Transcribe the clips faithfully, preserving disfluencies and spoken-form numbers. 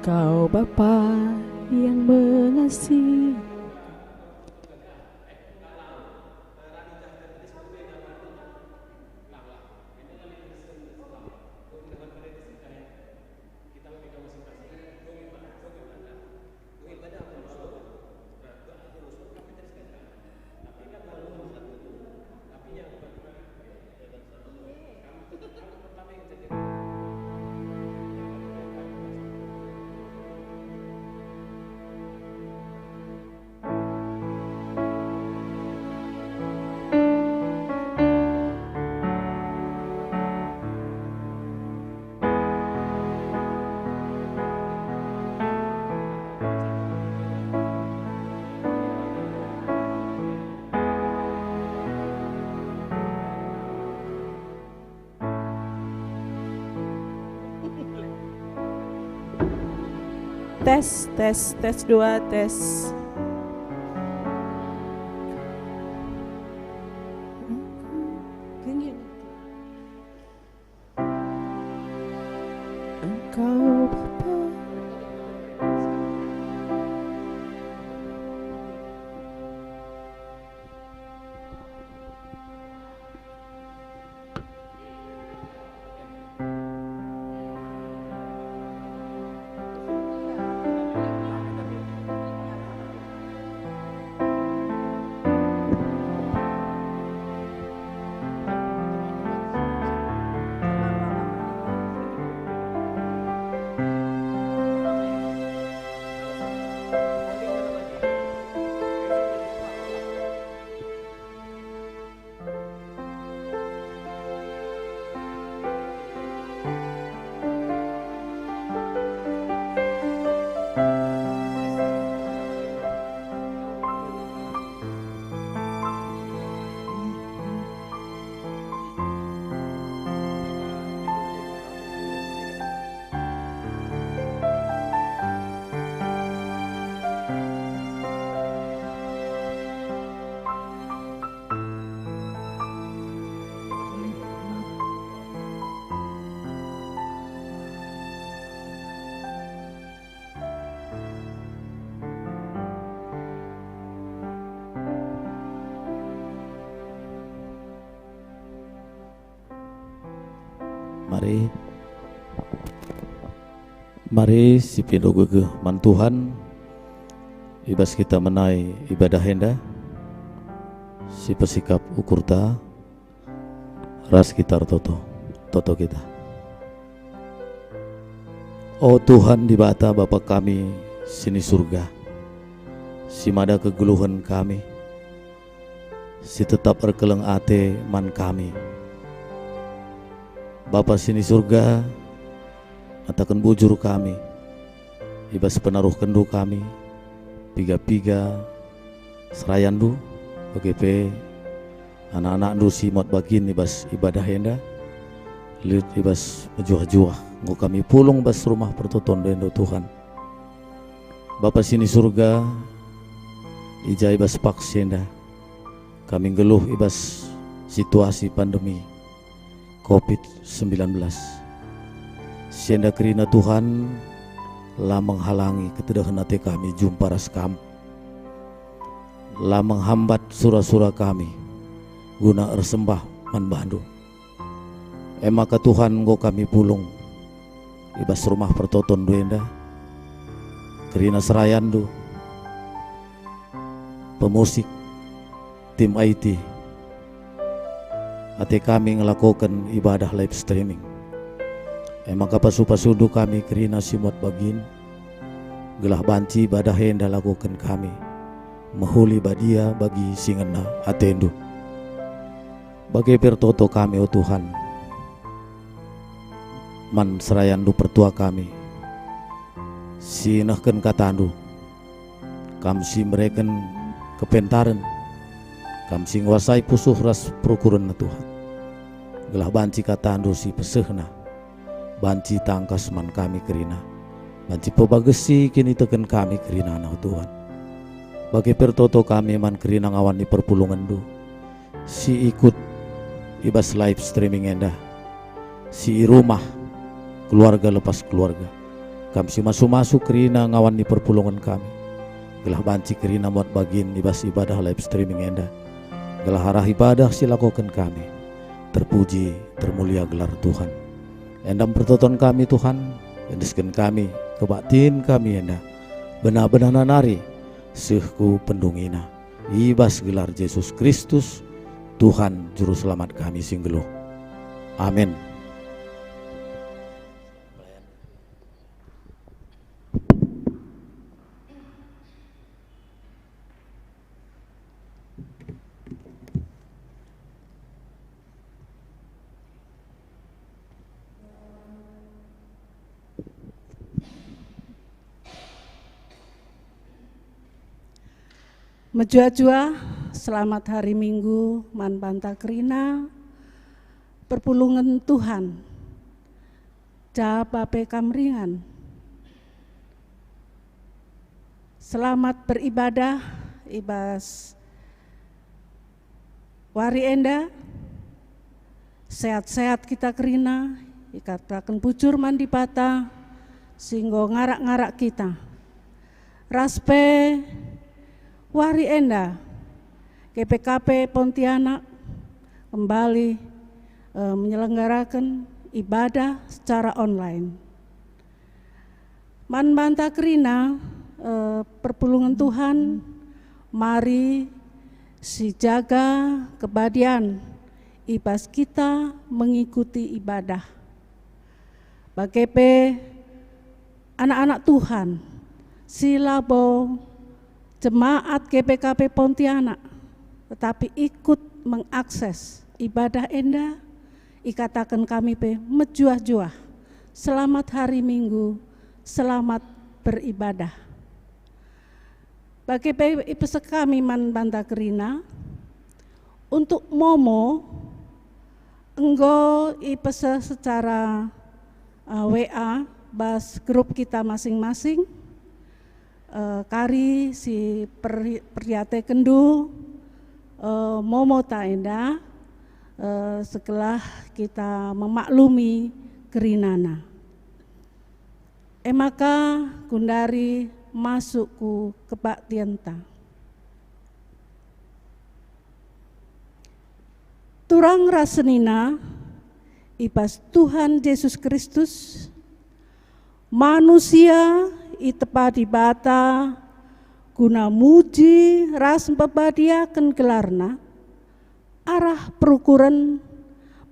Kau Bapa yang mengasihi. Tes, tes, tes dua, tes. Engkau Bapa. Mari. Mari sipindoge man Tuhan, i bas kita menai ibadah enda, sipesikap ukurta, ras kita ertoto, toto kita. O Tuhan Dibata Bapa kami si ni Surga, si mada kegeluhen kami, si tetap erkeleng ate man kami. Bapa si ni Surga, ngataken bujur kami, i bas penaruhkenndu kami, piga-piga serayandu, bage pe anak-anakndu si muat bagin i bas ibadah enda, lit i bas mejuah-juah, enggo kami pulung bas rumah pertotondu enda, Tuhan. Bapa si ni Surga, i ja i bas paks enda, kami nggeluh i bas situasi pandemi covid sembilan belas. Si enda kerina Tuhan, la menghalangi ketedehen ate kami jumpa ras Kam. La menghambat sura-sura kami guna ersembah man bandu. E maka Tuhan, enggo kami pulung i bas rumah pertotonNdu enda, kerina serayanNdu, pemusik, tim I T, ate kami ngelakoken ibadah live streaming. E maka pasu-pasuNdu kami kerina si muat bagin, gelah banci ibadah enda lakoken kami mehuli badia bagi si ngena ateNdu. Bage pe ertoto kami, o Tuhan, man serayanNdu pertua kami, si nehken kataNdu. Kam si mereken kepentaren, Kam si nguasai pusuh ras perukurenna, Tuhan. Gelah banci kataNdu si pesehna, banci tangkas man kami kerina, banci pebagesi kiniteken kami kerinana, o Tuhan. Bage pe ertoto kami man kerina ngawan ni perpulungenNdu, si ikut i bas live streaming enda, si i rumah, keluarga lepas keluarga. Kam si masu-masu kerina ngawan ni perpulungen kami, gelah banci kerina muat bagin i bas ibadah live streaming enda, gelah arah ibadah si lakoken kami terpuji, termulia gelar Tuhan. Enda mpertoton kami, Tuhan, endesken kami, kebaktin kami enda, benar-benar nari seh ku pendungina. I bas gelar Jesus Kristus, Tuhan Juru Selamat kami si nggeluh. Amin. Mejuah-juah, selamat hari Minggu man banta kerina perpulungen Tuhan. Japa pe kam ringan. Selamat beribadah i bas wari enda, sehat-sehat kita kerina, ikataken bujur man Dibata si enggo ngarak-ngarak kita. Ras pe wari enda, G P K P Pontianak kembali, eh, menyelenggaraken ibadah secara online. Man banta kerina, eh, perpulungen Tuhan, mari sijaga kebadian i bas kita mengikuti ibadah. Bage pe anak-anak Tuhan si labo jemaat G P K P Pontianak, tetapi ikut mengakses ibadah enda, ikataken kami pe mejuah-juah. Selamat hari Minggu, selamat beribadah. Bage pe ipeseh kami man banta kerina, untuk Momo enggo ipeseh secara, eh, W A bas grup kita masing-masing. Eh, kari si per-, perdiatekenndu, eh, Momota enda, eh, segelah kita memaklumi kerinana. E maka gundari masuk ku kebaktienta. Turang ras senina i bas Tuhan Jesus Kristus, manusia itepa Dibata guna muji ras mpebadiaken gelarNa arah perukuren,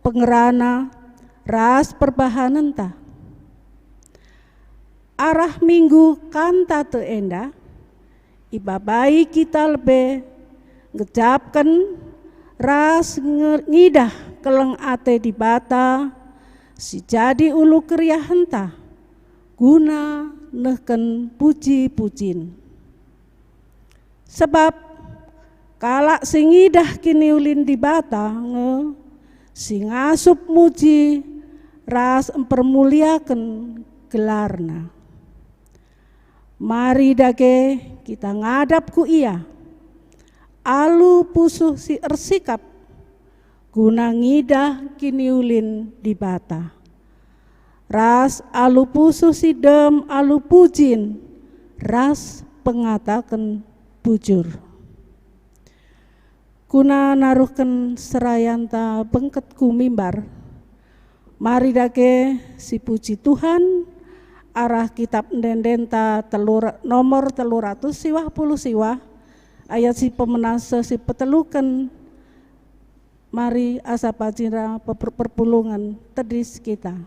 pengerana, ras perbahanenta. Arah Minggu Kantate enda, ibabai kita lebe ngejapken ras nge-, ngidah keleng ate Dibata si jadi ulu keriahenta guna nehken puji-pujin. Sebab kalak si ngidah kiniulin Dibata nge si ngasup muji ras mpermuliaken gelarNa. Mari dage kita ngadap ku Ia alu pusuh si ersikap guna ngidah kiniulin Dibata, ras alu pusuh si dem alu pujin ras pengataken bujur. Guna naruhken serayanta bengket ku mimbar, mari dage sipuji Tuhan arah Kitap Ende-endenta telu ra-, nomor telu ratus siwah puluh siwah, ayat si pemena seh si peteluken. Mari asa pajina per-, perpulungen tedis kita.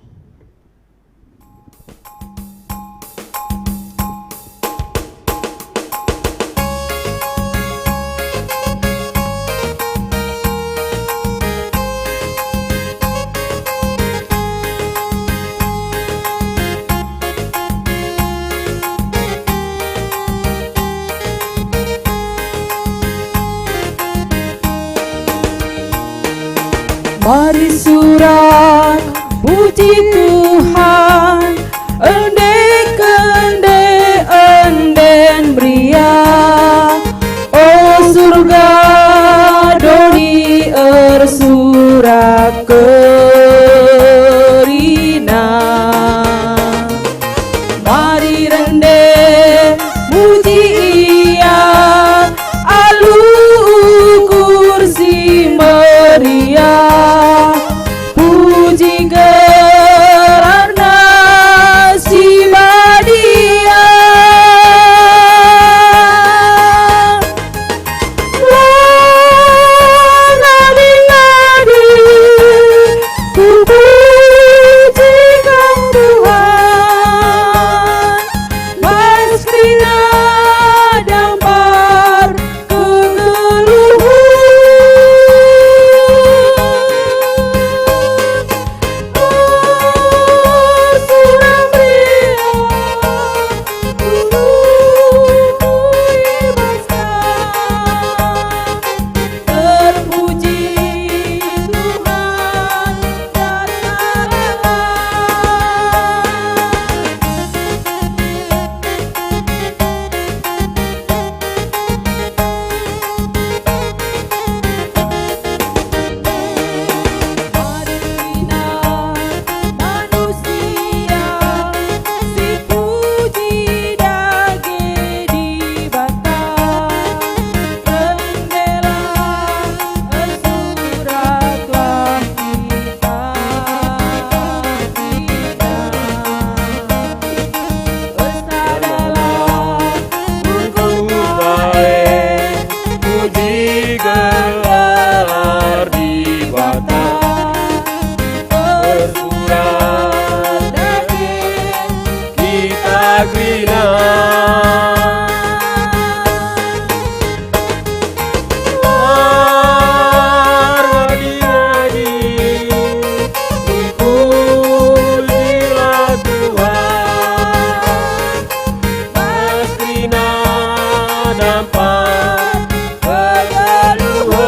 Mari surak puji Tuhan, ende-ende enden meriah. O surga, doni ersurak kerina. Agina. Dipujilah Tuhan, pasti nadampa kegeluhen.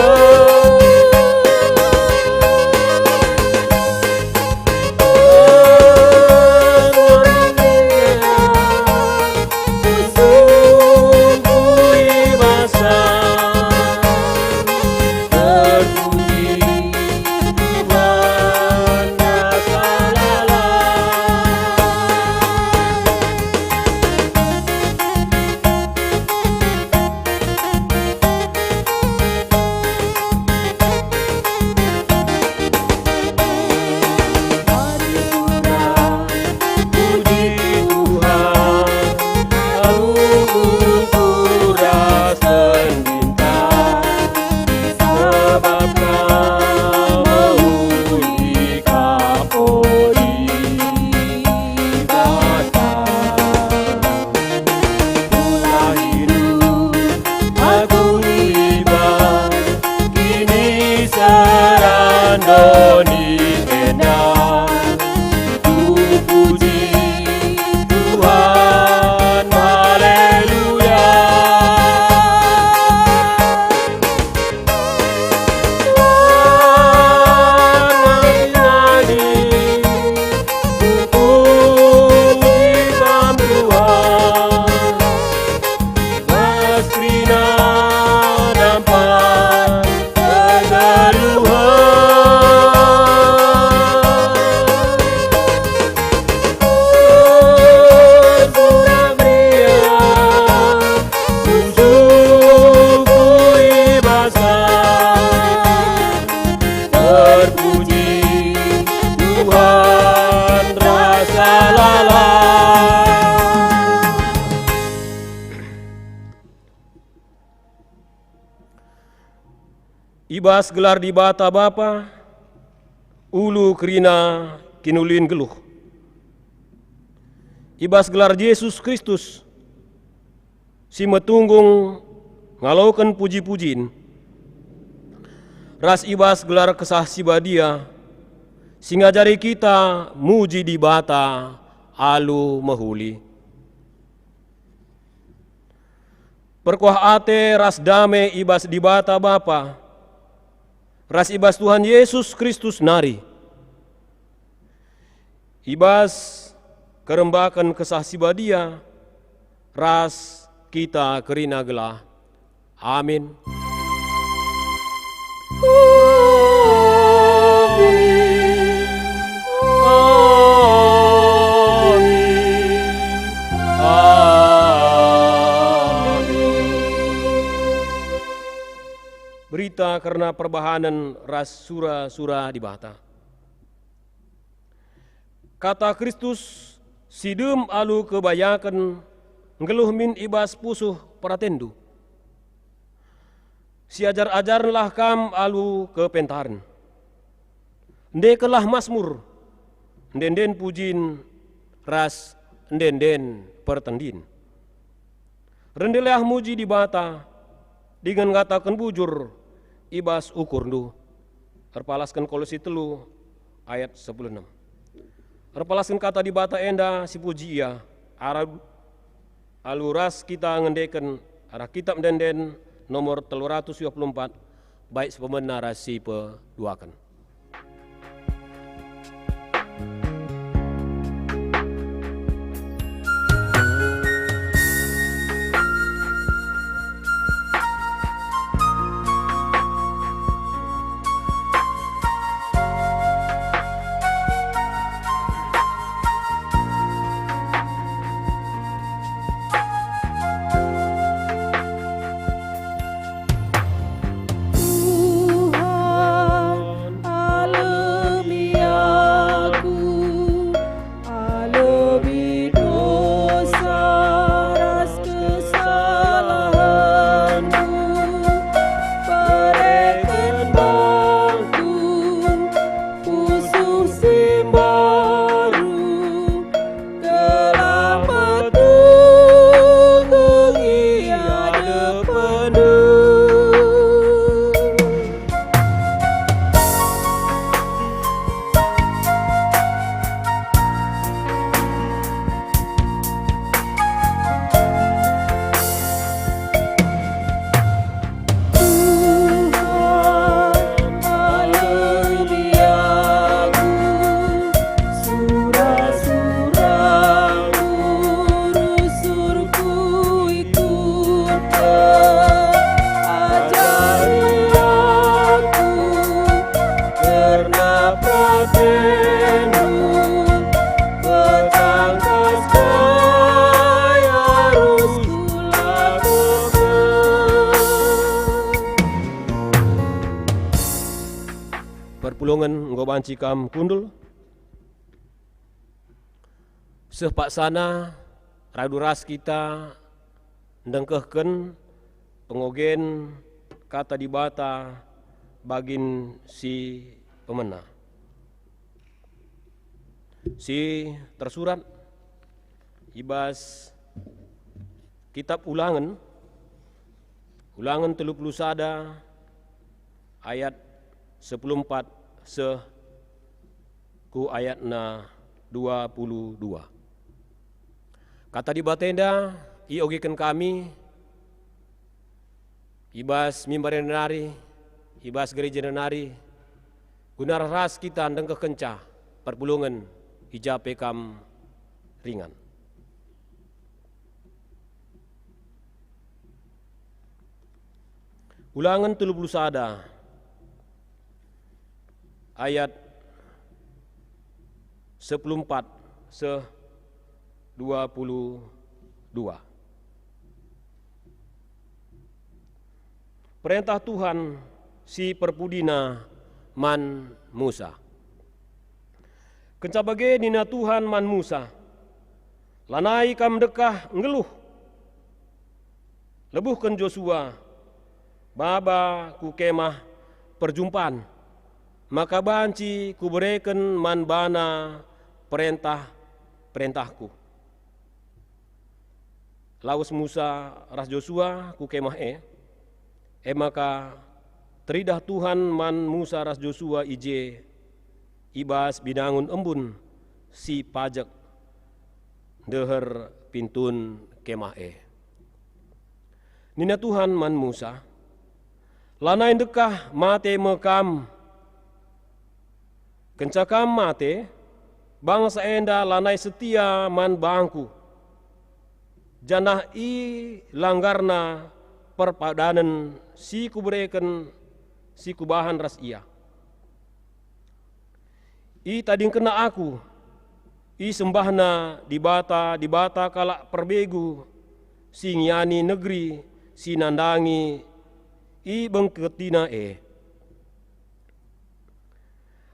Mari surah, puji Tuhan, aku kuras bintang, sebab Kam mehuli kap, o Dibata. Mulai hidup aku iba, kini serandoni enda. Ku puji Tuhan, haleluya. Nadi-nadi, ku puji Kam Tuhan, pasti nadampa kegeluhen. Ersurak meriah, pusuhku i bas Kam. Terpuji Tuhan rasa lalap. I bas gelar Dibata Bapa, ulu kerina kinulin geluh. I bas gelar Jesus Kristus, si metunggung ngaloken puji-pujin, ras i bas gelar Kesah Si Badia, si ngajari kita muji Dibata alu mehuli. Perkuah ate ras dame i bas Dibata Bapa, ras i bas Tuhan Jesus Kristus nari. I bas kerembaken Kesah Si Badia ras kita kerina gelah. Amin. Amin. Amin. Amin. Berita kerna perbahanen ras sura-sura Dibata. Kata Kristus si dem alu kebayaken nggeluh min i bas pusuh peratenndu. Siajar-ajarkenlah kam alu kepentaren. Endekenlah masmur, ende-enden pujin ras ende-enden pertendin. Rendelah muji Dibata, dingen ngataken bujur i bas ukurndu. Erpalasken Kolose telu ayat sepuluh enem. Erpalasken kata Dibata enda sipuji Ia, arah alu ras kita ngendeken arah Kitap Ende-enden nomor telu ratus dua puluh empat, bait si pemena ras si peduaken. Tuhan, Banci kam kundul, seh paksana radu ras kita ndengkehken pengogen Kata Dibata bagin si pemena, si tersurat i bas Kitap Ulangen, Ulangen telu puluh sada ayat sepuluh empat seh ku ayatna dua puluh dua. Kata Dibata enda iogeken kami i bas mimbar enda nari, i bas gereja enda nari, guna ras kita ndengkehkenca perpulungen i ja pe kam ringan. Ulangen telu puluh sada ayat sepuluh empat seh dua puluh dua. Perentah Tuhan si perpudina man Musa. Kenca bage nina Tuhan man Musa, "Lanai kam ndekah nggeluh. Lebuhken Josua, baba ku Kemah Perjumpan, maka banci kubereken man bana perentah-perentahku." Lawes Musa ras Josua ku kemah e. E maka teridah Tuhan man Musa ras Josua i je, i bas binangun embun si pajek ndeher pintun kemah e. Nina Tuhan man Musa, "Lanai ndekah mate me kam. Kenca kam mate, bangsa enda lanai setia man bangKu, janah ilanggarna perpadanen si Kubereken, si Kubahan ras ia. Itadingkenna Aku, isembahna dibata-dibata kalak perbegu si ngiani negeri si nandangi ibengketina e.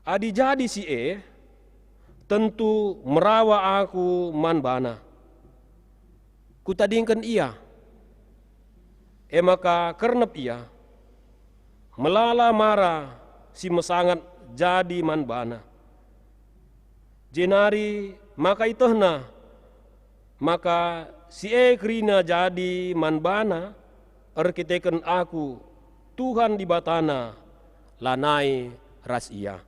Adi jadi si e, tentu merawa Aku man bana. Kutadingken ia, e maka kernep ia, melala mara si mesangat jadi man bana. Jenari maka ietehna maka si e kerina jadi man bana erkiteken Aku, Tuhan Dibatana, lanai ras ia.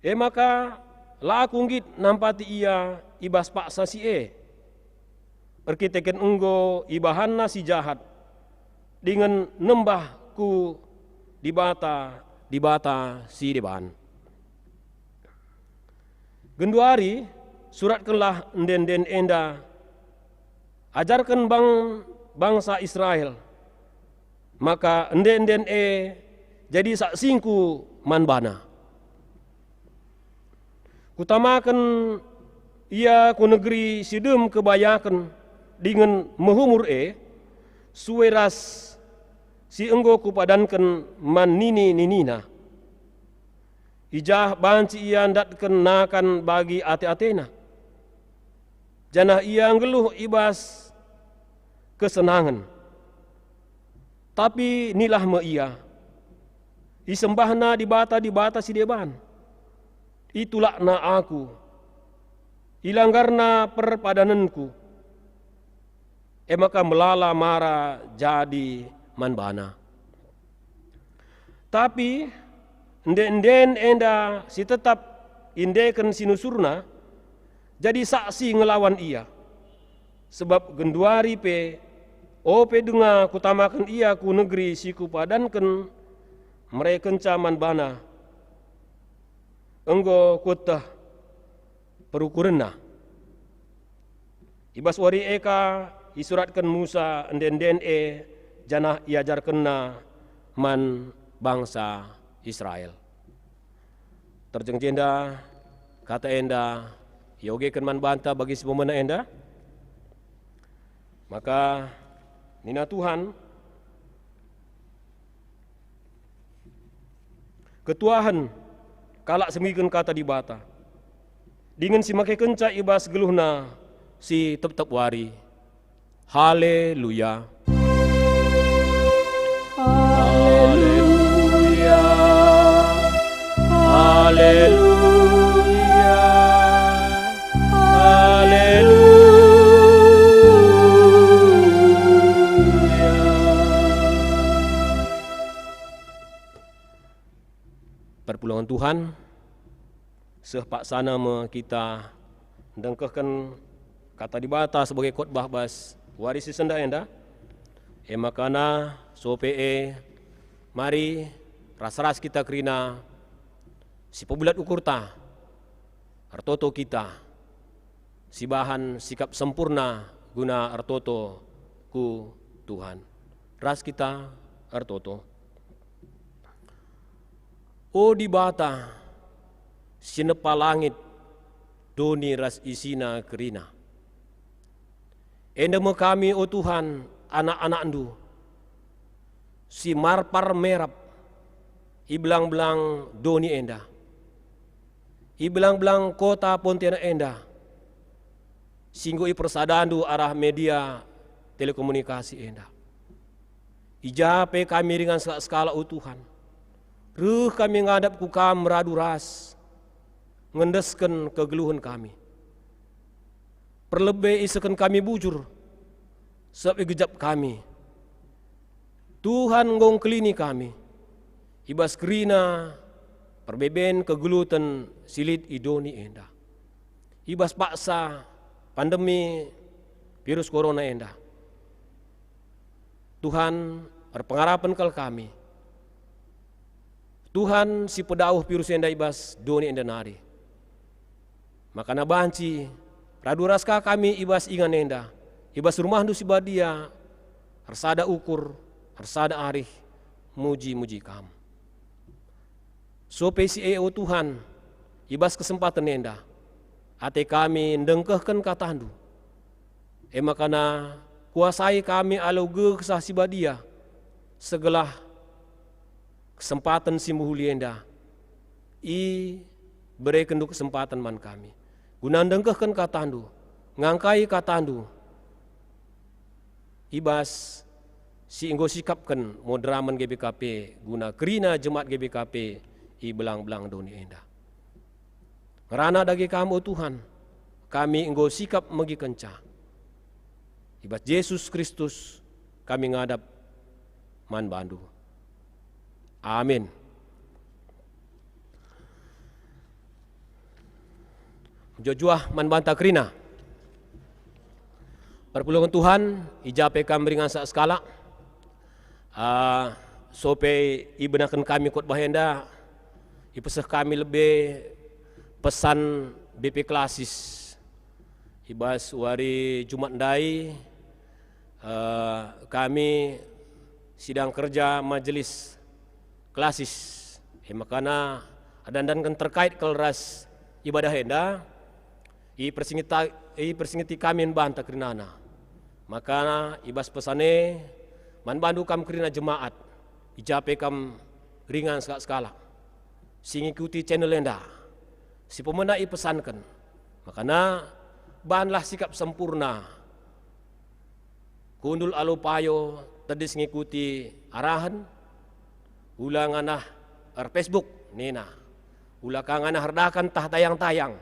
E maka la Aku nggit nampati ia i bas paksa si e, erkiteken enggo ibahanna si jahat, dingen nembah ku dibata-dibata si deban. Genduari suratkenlah ende-enden enda, ajarken bang-, bangsa Israel, maka ende-enden e jadi saksingKu man bana. Kutamaken ia ku negeri si dem kebayaken dingen mehumur e, sue ras si enggo Kupadanken man nini-ninina. I jah banci ia ndatken nakan bagi ate-atena, janah ia nggeluh i bas kesenangen. Tapi nilah me ia, isembahna dibata-dibata si deban, itulakna Aku, ilanggarna perpadanenKu, e maka melala mara jadi man bana. Tapi ende-enden enda si tetap iendeken si nusurna, jadi saksi ngelawan ia. Sebab genduari pe, ope denga Kutamaken ia ku negeri si Kupadanken merekenca man bana, enggo Kueteh perukurenna." I bas wari e ka isuratken Musa ende-enden e, janah iajarkenna man bangsa Israel. Terjeng jenda kata enda iogeken man banta bagi si pemena enda. Maka nina Tuhan, "Ketuahen kalak si megiken Kata Dibata, dingen si makekenca i bas geluhna si tep-tep wari. Haleluya! Haleluya! Haleluya! Haleluya! Perpulungen Tuhan, seh paksana me kita ndengkehken Kata Dibata sebagai khotbah bas wari si sendah enda. E makana, sope e, mari ras-ras kita kerina sipebulat ukurta, ertoto kita, sibahan sikap sempurna guna ertoto ku Tuhan. Ras kita ertoto. O Dibata, si nepa langit, doni ras isina kerina, enda me kami, o Tuhan, anak-anakNdu, si marpar merap i belang-belang doni enda, i belang-belang kota Pontianak enda, si enggo ipersadandu arah media telekomunikasi enda. I ja pe kami ringan sekalak-sekalak, o Tuhan, reh kami ngadap ku Kam radu ras ngendesken kegeluhen kami. Perlebe isehken kami bujur, sabap igejap kami. Tuhan enggo ngkelini kami i bas kerina perbeben kegeluheten si lit i doni enda, i bas paksa pandemi virus corona enda. Tuhan, erpengarapen kal kami. Tuhan si pedauh virus enda i bas doni enda nari. Makana banci radu ras ka kami i bas ingan enda, i bas rumahNdu si badia, ersada ukur, ersada arih, muji-muji Kam. Sope si e, o Tuhan, i bas kesempaten enda, ate kami ndengkehken KataNdu. E makana kuasai kami alu gegeh Kesah Si Badia, segelah kesempaten si mehuli enda iberekenNdu kesempaten man kami, guna ndengkehken KataNdu, ngangkai KataNdu i bas si enggo sikapken moderamen G B K P guna kerina jemaat G B K P i belang-belang doni enda. Ngerana dage Kam, o Tuhan, kami enggo sikap megikenca. I bas Jesus Kristus kami ngadap man baNdu. Amin. Mejuah-juah man banta kerina. Perpulungen Tuhan, i ja pe kam ringan sekalak. Ah, sope ibenaken kami khotbah enda, ipeseh kami lebe pesan B P Klasis. I bas wari Jumat ndai, eh, kami sidang kerja Majelis Klasis. E makana adandanken terkait kal ras ibadah enda, ipersingeta-, ipersingeti kami man banta kerinana. Makana i bas pesan e, man bandu kam kerina jemaat, i ja pe kam ringan sekalak-sekalak si ngikuti channel enda, si pemena ipesanken, makana banlah sikap sempurna. Kundul alu payo tedis ngikuti arahen, ula nganah er-Facebook nina, ula ka nganah erdakan tah tayang-tayang.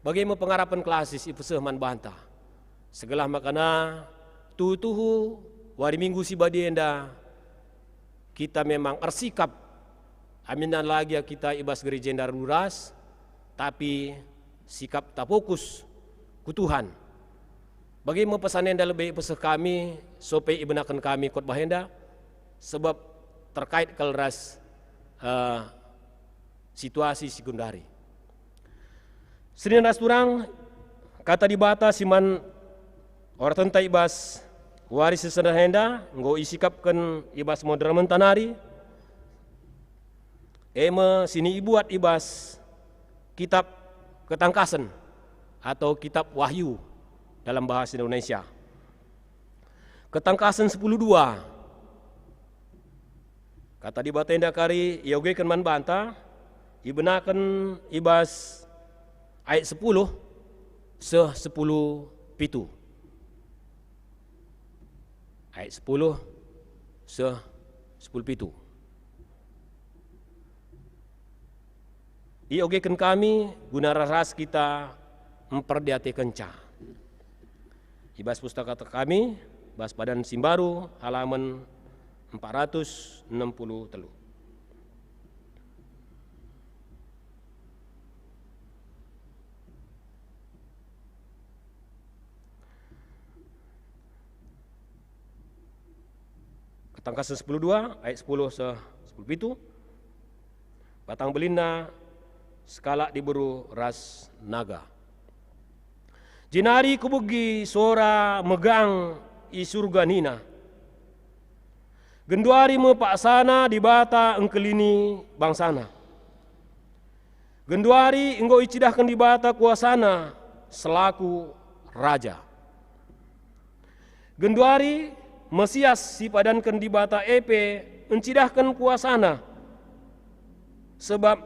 Bage me pengarapen Klasis ipeseh man banta. Segelah makana tuhu-tuhu wari Minggu si badia enda kita memang ersikap, aminna la gia kita i bas gereja enda radu ras, tapi sikapta fokus ku Tuhan. Bage me pesan enda lebe ipeseh kami, sope ibenaken kami khotbah enda, sebab terkait kal ras, eh, situasi si genduari. Senina ras turang, Kata Dibata si man oratenta i bas wari si sendah enda enggo isikapken i bas moderamenta nari, e me si ibuat i bas kitab Ketangkasen atau kitab Wahyu dalam bahasa Indonesia. Ketangkasen sepuluh dua. Kata Dibata enda kari iogeken man banta, Ibenaken i bas ayat sepuluh seh sepuluh pitu. Ayat sepuluh seh sepuluh pitu. Iogeken kami guna ras-ras kita mperdiatekenca. I bas pustaka kami, bas Padan Simbaru, halaman empat ratus enam puluh telu. Ketangkasen sepuluh dua, ayat sepuluh seh sepuluh pitu. Batang belinna sekalak diberu ras naga. Jenari kubegi sora megang i Surga nina, "Genduari me paksana Dibata engkelini bangsaNa. Genduari enggo icidahken Dibata kuasaNa selaku Raja. Genduari Mesias si ipadanken Dibata e pe encidahken kuasaNa, sebab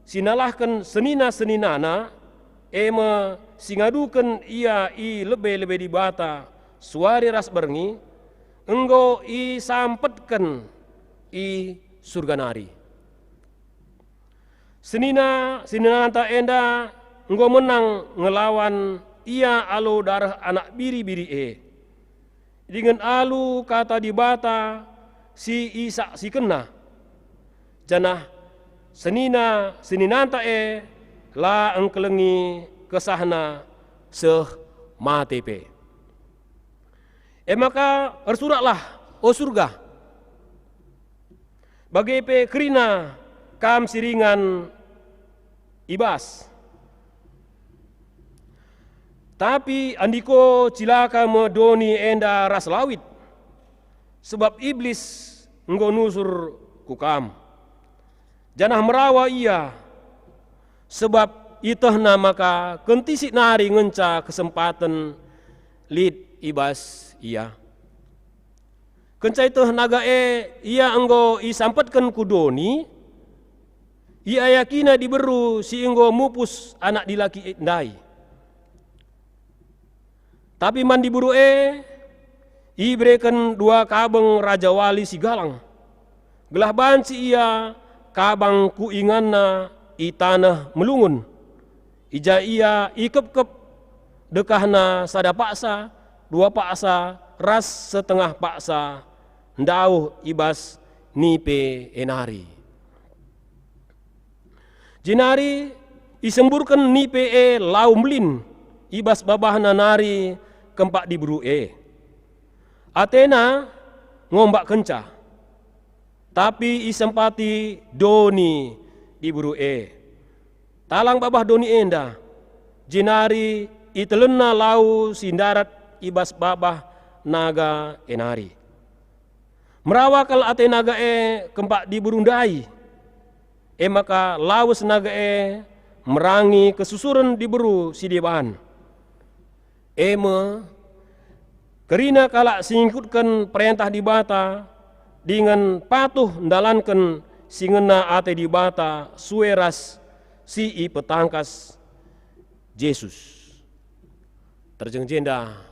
si nalahken senina-seninana, e me si ngaduken Ia i lebe-lebe Dibata suari ras berngi, enggo isampetken i Surga nari. Senina-seninanta enda enggo menang ngelawan Ia alu dareh Anak Biri-biri e, dingen alu Kata Dibata si isaksikenna, janah senina-seninanta e la engkelengi kesahna seh mate pe. E maka ersuraklah, o Surga! Bage pe kerina kam si ringan i bas. Tapi andiko cilaka me doni enda ras lawit, sebab Iblis enggo nusur ku kam, janah merawa ia, sebab ietehna maka kentisik nari ngenca kesempaten lit i bas ia. Kenca ieteh naga e ia enggo isampetken ku doni, iayakina diberu si enggo mupus anak dilaki ndai. Tapi man diberu e ibereken dua kabeng rajawali si galang, gelah banci ia kabang ku inganna i taneh melungun. I ja ia ikepkep dekahna sada paksa, dua paksa, ras setengah paksa ndauh i bas nipe e nari. Jenari isemburken nipe e lau mbelin i bas babahna nari kempak diberu e. Atena ngombakkenca, tapi isempati doni diberu e. Talang babah doni enda, jenari itelenna lau si ndarat i bas babah naga e nari. Merawa kal ate naga e kempak diberu ndai, e maka lawes naga e merangi kesusuren diberu si deban. E me, kerina kalak si ngikutken perentah Dibata dingen patuh ndalanken si ngena ate Dibata sue ras si ipetangkas Jesus. Terjeng jenda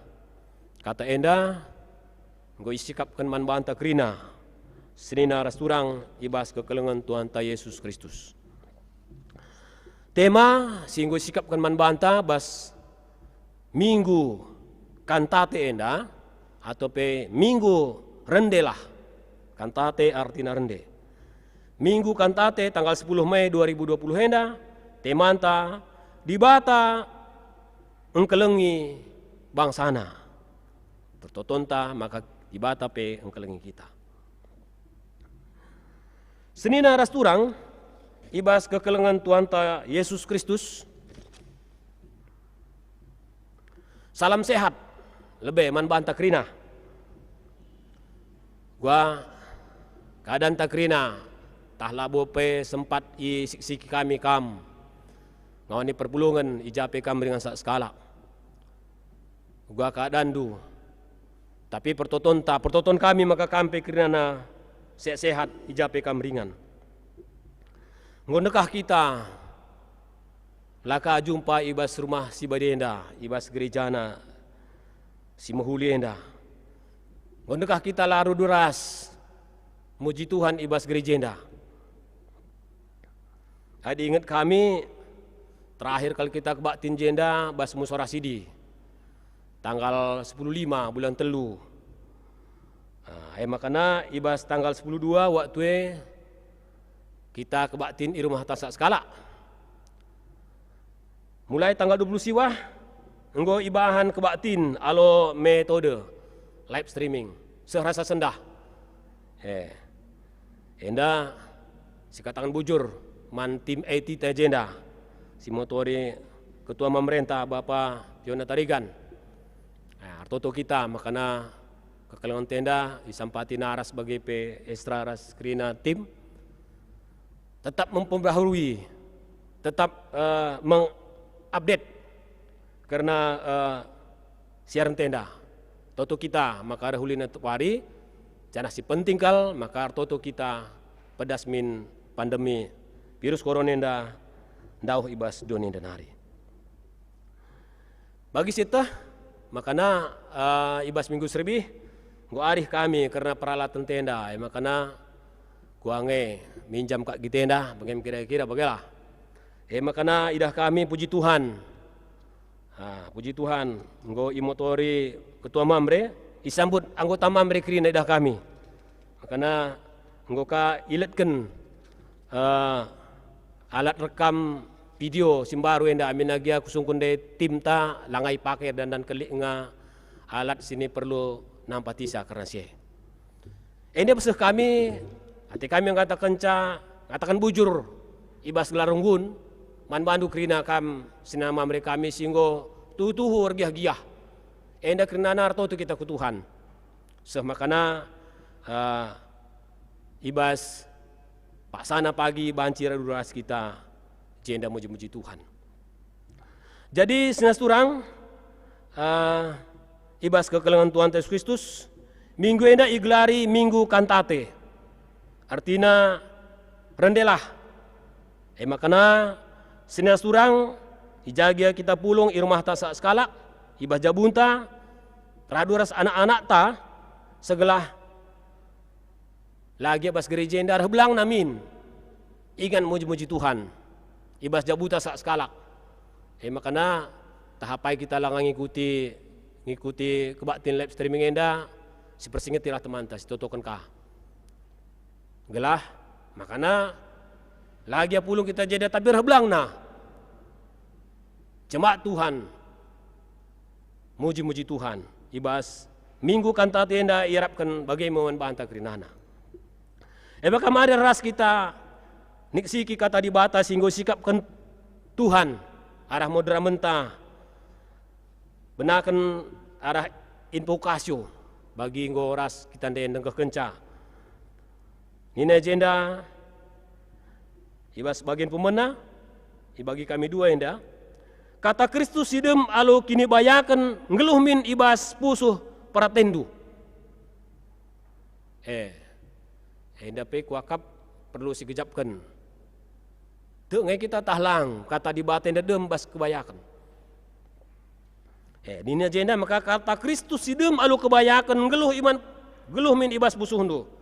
kata enda enggo isikapken man banta kerina senina ras turang i bas kekelengen Tuhanta Jesus Kristus. Tema si enggo isikapken man banta bas Minggu Kantate enda, atau pe Minggu Rendelah. Kantate artina rende. Minggu Kantate tanggal sepuluh Mei dua ribu dua puluh enda, temanta Dibata engkelengi bangsaNa. Pertotonta maka Dibata pe engkelengi kita. Senina ras turang i bas kekelengen Tuhanta Yesus Kristus, salam sehat lebe man banta kerina. Gua keadanta kerina, tah labo pe sempat isiki-siki kami kam ngawani perpulungen i ja pe kam ringan sa-, sekalak. Uga keadanndu. Tapi pertotonta, pertoton kami maka kam pe kerinana sehat-sehat i ja pe kam ringan. Enggo ndekah kita la ka jumpa i bas rumah si bage enda, i bas gerejana si mehuli enda. Enggo ndekah kita la radu ras muji Tuhan i bas gereja enda. Adi inget kami, terakhir kal kita kebaktin jenda bas Musora Sidi, tanggal sepuluh lima bulan telu. Ah, e makana i bas tanggal sepuluh dua waktu e kita kebaktin i rumah tasak sekalak. Mulai tanggal dua puluh siwah, enggo ibahan kebaktin alu metode live streaming, seh rasa sendah. Eh, enda sikataken bujur man tim I T ta jenda, si motori Ketua Pemerintah Bapa Piona Tarigan. Eh, ertoto kita makana kekelengen enda isampati naras bage pe Estra ras kerina tim. Tetap memperbaharui, tetap, eh, mengupdate kerna, eh, siaran enda. Toto kita maka reh ulina tupari, janah si penting kal maka ertoto kita pedas min pandemi virus corona enda ndauh i bas doni enda nari. Bagi sieteh, makana, eh, i bas minggu serbih, enggo arih kami kerna peralatan enda, e makana kuange minjam kak gitenda, bage me kira-kira bagelah. E makana idah kami puji Tuhan. Ha, puji Tuhan, enggo imotori Ketua Mamre, isambut anggota Mamre kerina idah kami. Makana enggo ka iletken, eh, alat rekam video si mbaru enda, amin agia kusungkun ndai timta langai pake erdandan kelik nga alat si perlu nampatisa kerna si e. Enda beseh kami, ate kami ngatakenca, ngataken bujur i bas gelar unggun, man bandu kerina kam senina Mamre kami si enggo tuhu-tuhu ergiah-giah. Enda kerina ertoto kita ku Tuhan. Seh makana, eh, i bas paksana pagi banci radu ras kita jenda muji-muji Tuhan. Jadi senina turang, eh, i bas kekelengen Tuhanta Yesus Kristus, minggu enda igelari Minggu Kantate. Artina, rendelah. E makana, senina turang, i ja gia kita pulung i rumahta sa-, sekalak, i bas jabunta, radu ras anak-anakta, segelah la gia bas gereja enda reh belangna min. Ingan muji-muji Tuhan, i bas jabunta sa-, sekalak. E makana, tahapai kita langa ngikuti, ngikuti kebaktin live streaming enda, sipersingetilah temanta, sitotoken ka. Gelah makana la gia pulung kita jenda tapi reh belangna. Cemak Tuhan, muji-muji Tuhan. I bas Minggu Kantate enda iarapken bage me man banta kerinana. E maka mari ras kita niksiki Kata Dibata si enggo isikapken Tuhan arah moderamenta. Benaken arah invokasio bagi enggo ras kita ndai ndengkehkenca. Nina jenda i bas bagian pemena, ibagi kami dua enda, kata Kristus si dem alu kinibayaken nggeluh min i bas pusuh peratendu. Eh, enda pe kuakap perlu sigejapken. Tek nge kita tah lang, kata Dibata enda dem bas kebayaken. Eh, nina jenda maka kata Kristus si dem alu kebayaken nggeluh iman, geluh min i bas pusuhndu.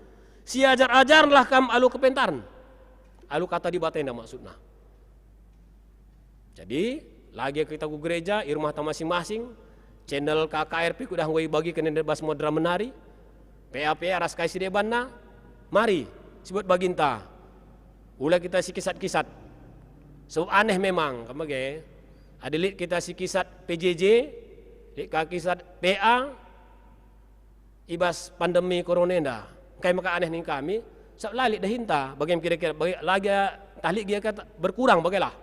Siajar-ajarlah kam alu kepentaren. Alu kata Dibata enda maksudna. Jadi, lagi kita ku gereja, i rumahta masing-masing, channel K K R pe kudah enggo ibagiken enda bas modera menari, P A P A ras kai si debanna, mari, sibuat baginta. Ula kita sikisat-kisat. Sebab aneh memang, kama ge, adi lit kita sikisat P J J, lit ka kisat P A, i bas pandemi corona enda. Engkai maka aneh ning kami? Sabap la lit dahinta, bage kira-kira, bage, lagi tah lit gia kata berkurang, bagelah.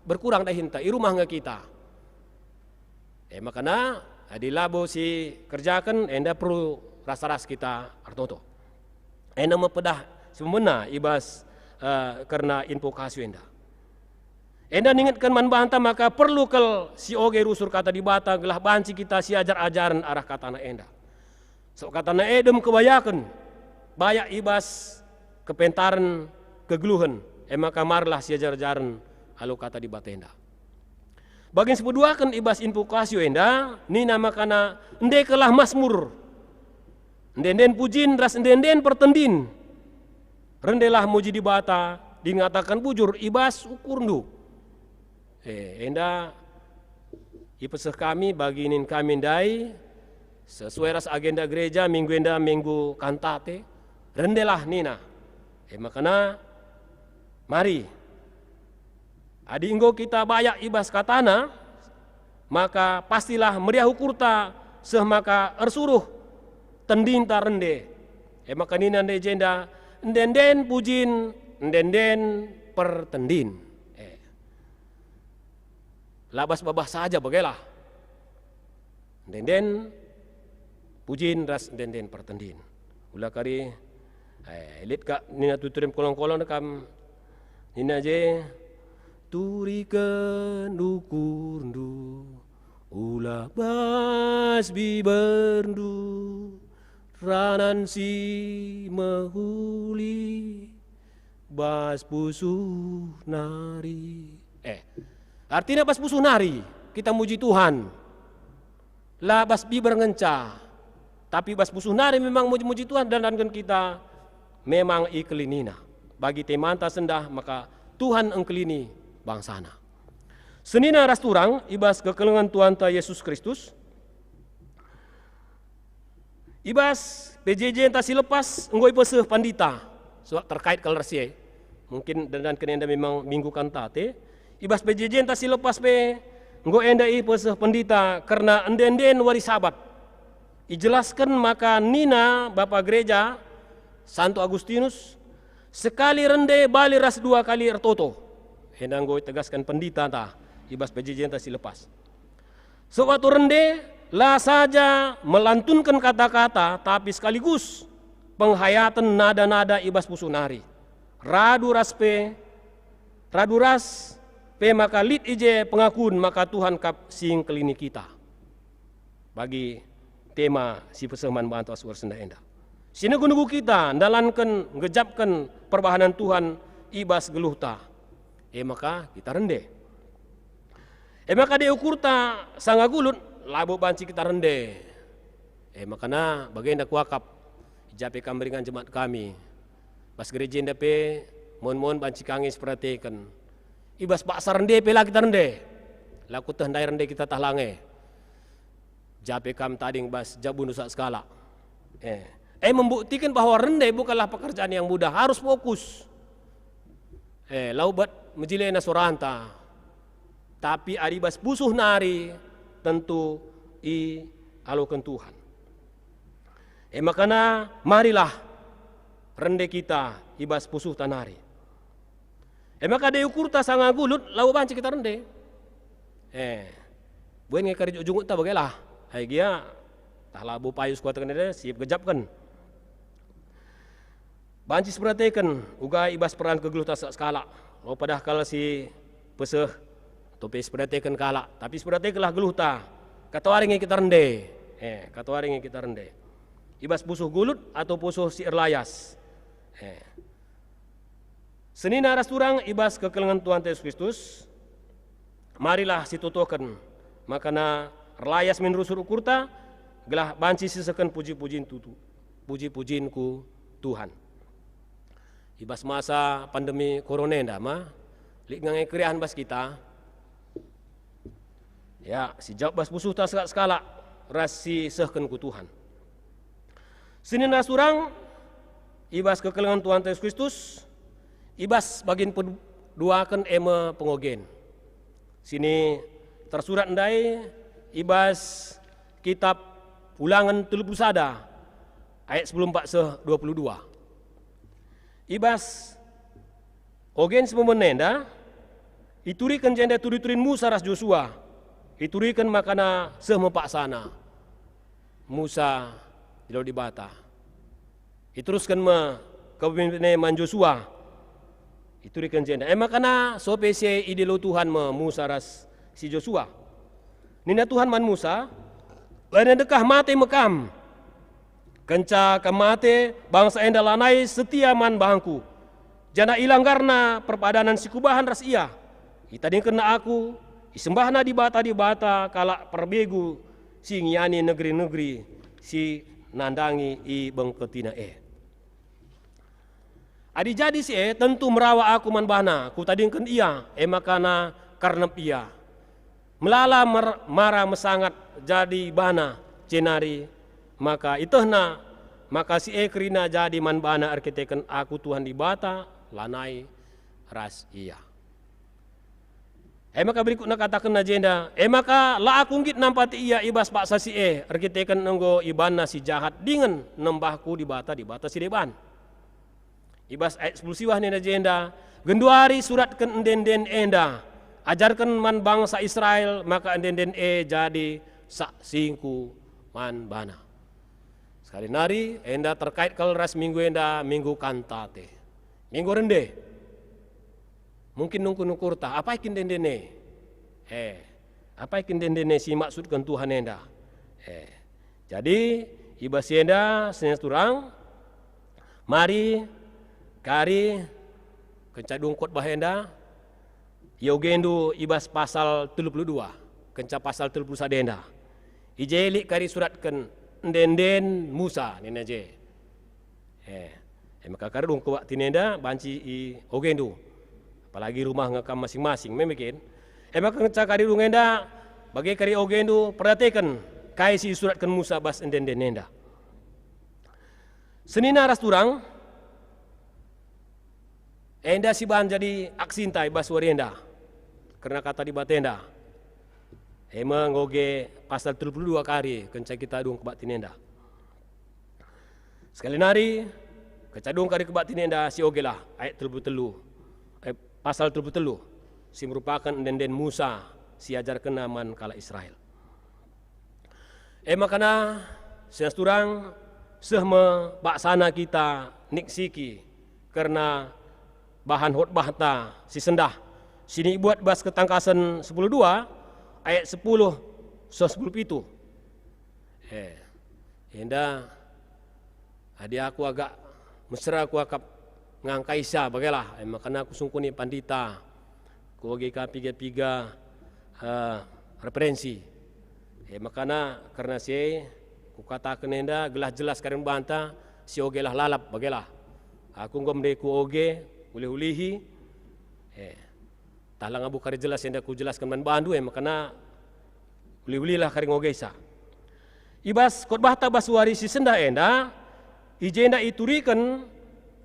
Berkurang dahinta, i rumah nge kita. E, makana, adi labo sikerjaken, enda perlu ras-ras kita ertoto. Enda me pedah si pemena i bas, eh, kerna invokasi enda. Enda ningetken man banta maka perlu kal sioge rusur kata Dibata gelah banci kita siajar-ajaren arah katana enda. Sabap katana e dem kebayaken, bayak i bas kepentaren kegeluhen. E maka marilah siajar-ajaren alu kata Dibata enda. Bagin sipeduaken i bas invokasio enda, nina makana, "Endekenlah Masmur, ende-enden pujin ras ende-enden pertendin. Rendelah muji Dibata, dingen kataken bujur i bas ukurndu." E, enda ipeseh kami bagi inin kami ndai, sesuai ras agenda gereja minggu enda minggu Kantate, rendelah nina. E makana, mari. Adi enggo kita bayak i bas katana, maka pastilah meriah ukurta seh maka ersuruh tendinta rende. E maka nina ndai jenda, "Ende-enden pujin, ende-enden pertendin." E. La bas babah saja bagelah. Ende-enden pujin ras ende-enden pertendin. Ula kari, eh, lit kak nina tuturim kolong-kolong kam nina je, "Turiken ukurndu, ula bas biberndu, ranan si mehuli, bas pusuh nari." Eh, artina bas pusuh nari kita muji Tuhan. La bas biber ngenca, tapi bas pusuh nari memang muji-muji Tuhan dan danken kita memang ikelinina. Bagi temanta sendah maka Tuhan engkelini bangsana. Senina ras turang i bas kekelengen Tuhanta Yesus Kristus, i bas P J J-nta si lepas enggo ipeseh pandita, sebab terkait kal ras si e. Mungkin dandanken enda memang minggu Kantate. I bas P J J-nta si lepas pe enggo enda ipeseh pandita kerna ende-enden wari Sabat. Ijelasken maka nina Bapa Gereja, Santo Agustinus, "Sekali rende bali ras dua kali ertoto." Enda enggo itegasken panditanta i bas P J J-nta si lepas. Sewaktu rende, la saja melantunken kata-kata, tapi sekaligus penghayaten nada-nada i bas pusuh nari. Radu ras pe, radu ras pe maka lit i je pengakun maka Tuhan kap si engkelini kita. Bagi tema si peseh man bantu asursenda enda. Si negu-negu kita ndalanken, ngejapken perbahanen Tuhan i bas geluhta. E maka kita rende. E maka adi ukurta sanga gulut, labo banci kita rende. E makana bagenda kuakap, i ja pe kam ringan jemaat kami. Bas gereja enda pe mon-mon banci ka nge siperateken. I bas paksa rende pe la kita rende. La kueteh ndai rende kita tah la nge. Ja pe kam tading bas jabundu saksakala. Eh, e membuktiken bahwa rende bukanlah pekerjaan yang mudah, harus fokus. Eh, la ubat mejilena soranta. Tapi adi bas pusuh nari, tentu ialoken Tuhan. E makana marilah rende kita i bas pusuhta nari. E maka adi ukurta sanga gulut, labo banci kita rende. Eh, buen nge kari jungut-jungutta bagelah. Ai gia, tah labo payu sikuataken enda, siep gejapken. Banci siperateken uga i bas peran kegeluhta sa-, sekalak. Lo padah kal si peseh, atau pe siperateken kalak, tapi siperatekenlah geluhta. Katawari nge kita rende. Eh, katawari nge kita rende. I bas pusuh gulut atau pusuh si erlayas. Eh. Senina ras turang i bas kekelengen Tuhanta Yesus Kristus, marilah sitotoken makana erlayas min rusur ukurta, gelah banci sisehken puji-pujin tutu, puji-pujin ku Tuhan. I bas masa pandemi korona enda ma, lit nge keriahen bas kita. Ya, sijawab bas pusuhta sekalak-sekalak ras sisehken ku Tuhan. Senina ras turang, i bas kekelengen Tuhanta Yesus Kristus, i bas bagin peduaken e me pengogen. Sini tersurat ndai i bas kitab Ulangen telu puluh sada ayat sepuluh empat seh dua puluh dua. I bas ogen si memen enda, ituriken jenda turi-turin Musa ras Josua, ituriken makana seh me paksana Musa i labo Dibata. Iterusken me kepemimpinan e man Josua, ituriken jenda. E makana sope si e idilo Tuhan me Musa ras si Josua. Nina Tuhan man Musa, "Lanai ndekah mate me kam. Kenca kam mate, bangsa enda lanai setia man bangKu. Janah ilanggarna perpadanen si kubahan ras ia. Itadingkenna aku, isembahna dibata-dibata kalak perbegu si ngiani negeri-negeri si nandangi ibengketina e. Adi jadi si e, tentu merawa aku man bana, kutadingken ia, e maka na kernep ia. Melala mer-, mara mesangat jadi bana, jenari maka itehna maka si e kerina jadi man bana erkiteken aku Tuhan Dibata lanai ras ia. E maka berikutna katakenna jenda, e maka la aku nggit nampati ia i bas paksa si e, erkiteken enggo ibanna si jahat dingen nembahku dibata-dibata si deban. I bas ayat sepuluh siwah nina jenda, genduari suratken ende-enden enda, ajarken man bangsa Israel maka ende-enden e jadi saksingku man bana. Sekali nari, enda terkait kal ras minggu enda, minggu Kantate. Minggu rende. Mungkin nungkun-nungkurta, apai kin ende-enden e? Eh, apai kin ende-enden e si maksudken Tuhan enda? Eh, jadi, i bas si enda, senina turang, mari, kari, kenca dung khotbah enda, iogendu i bas pasal telu puluh dua, kenca pasal telu puluh sada enda. I je lit kari suratken ende-enden Musa, nina je. Eh, e maka kari dung kebaktin enda banci iogendu. Apalagi rumah nge kam masing-masing, meme kin? E maka kenca kari dung enda, bage kari iogendu, perdiateken kai si isuratken Musa bas ende-enden enda. Senina ras turang, enda si bahan jadi aksinta i bas wari enda, kerna kata Dibata enda. E me ngoge pasal telu puluh dua kari kenca kita dung kebaktin enda. Sekali nari, kenca dung kari kebaktin enda si ogelah ayat telu puluh telu, eh, pasal telu puluh telu, si merupaken ende-enden Musa si ajarkenna man kalak Israel. E makana, senina turang, seh me paksana kita niksiki kerna bahan khotbahta si sendah, si nibuat bas Ketangkasen sepuluh dua ayat sepuluh seh sepuluh pitu. Eh, enda adi aku agak mesera kuakap ngangkaisa, bagelah, e makana kusungkuni pandita, kuoge ka piga-piga, eh, referensi. E makana kerna si e kukataken enda gelah jelas kari banta, si ogelah lalap, bagelah. Aku enggo mende kuoge, ulih-ulihi. Eh, tah langa buka jelas enda kujelasken man bandu, e makana ulih-ulihlah kari ngogesa. I bas khotbahta bas wari si sendah enda, i jenda ituriken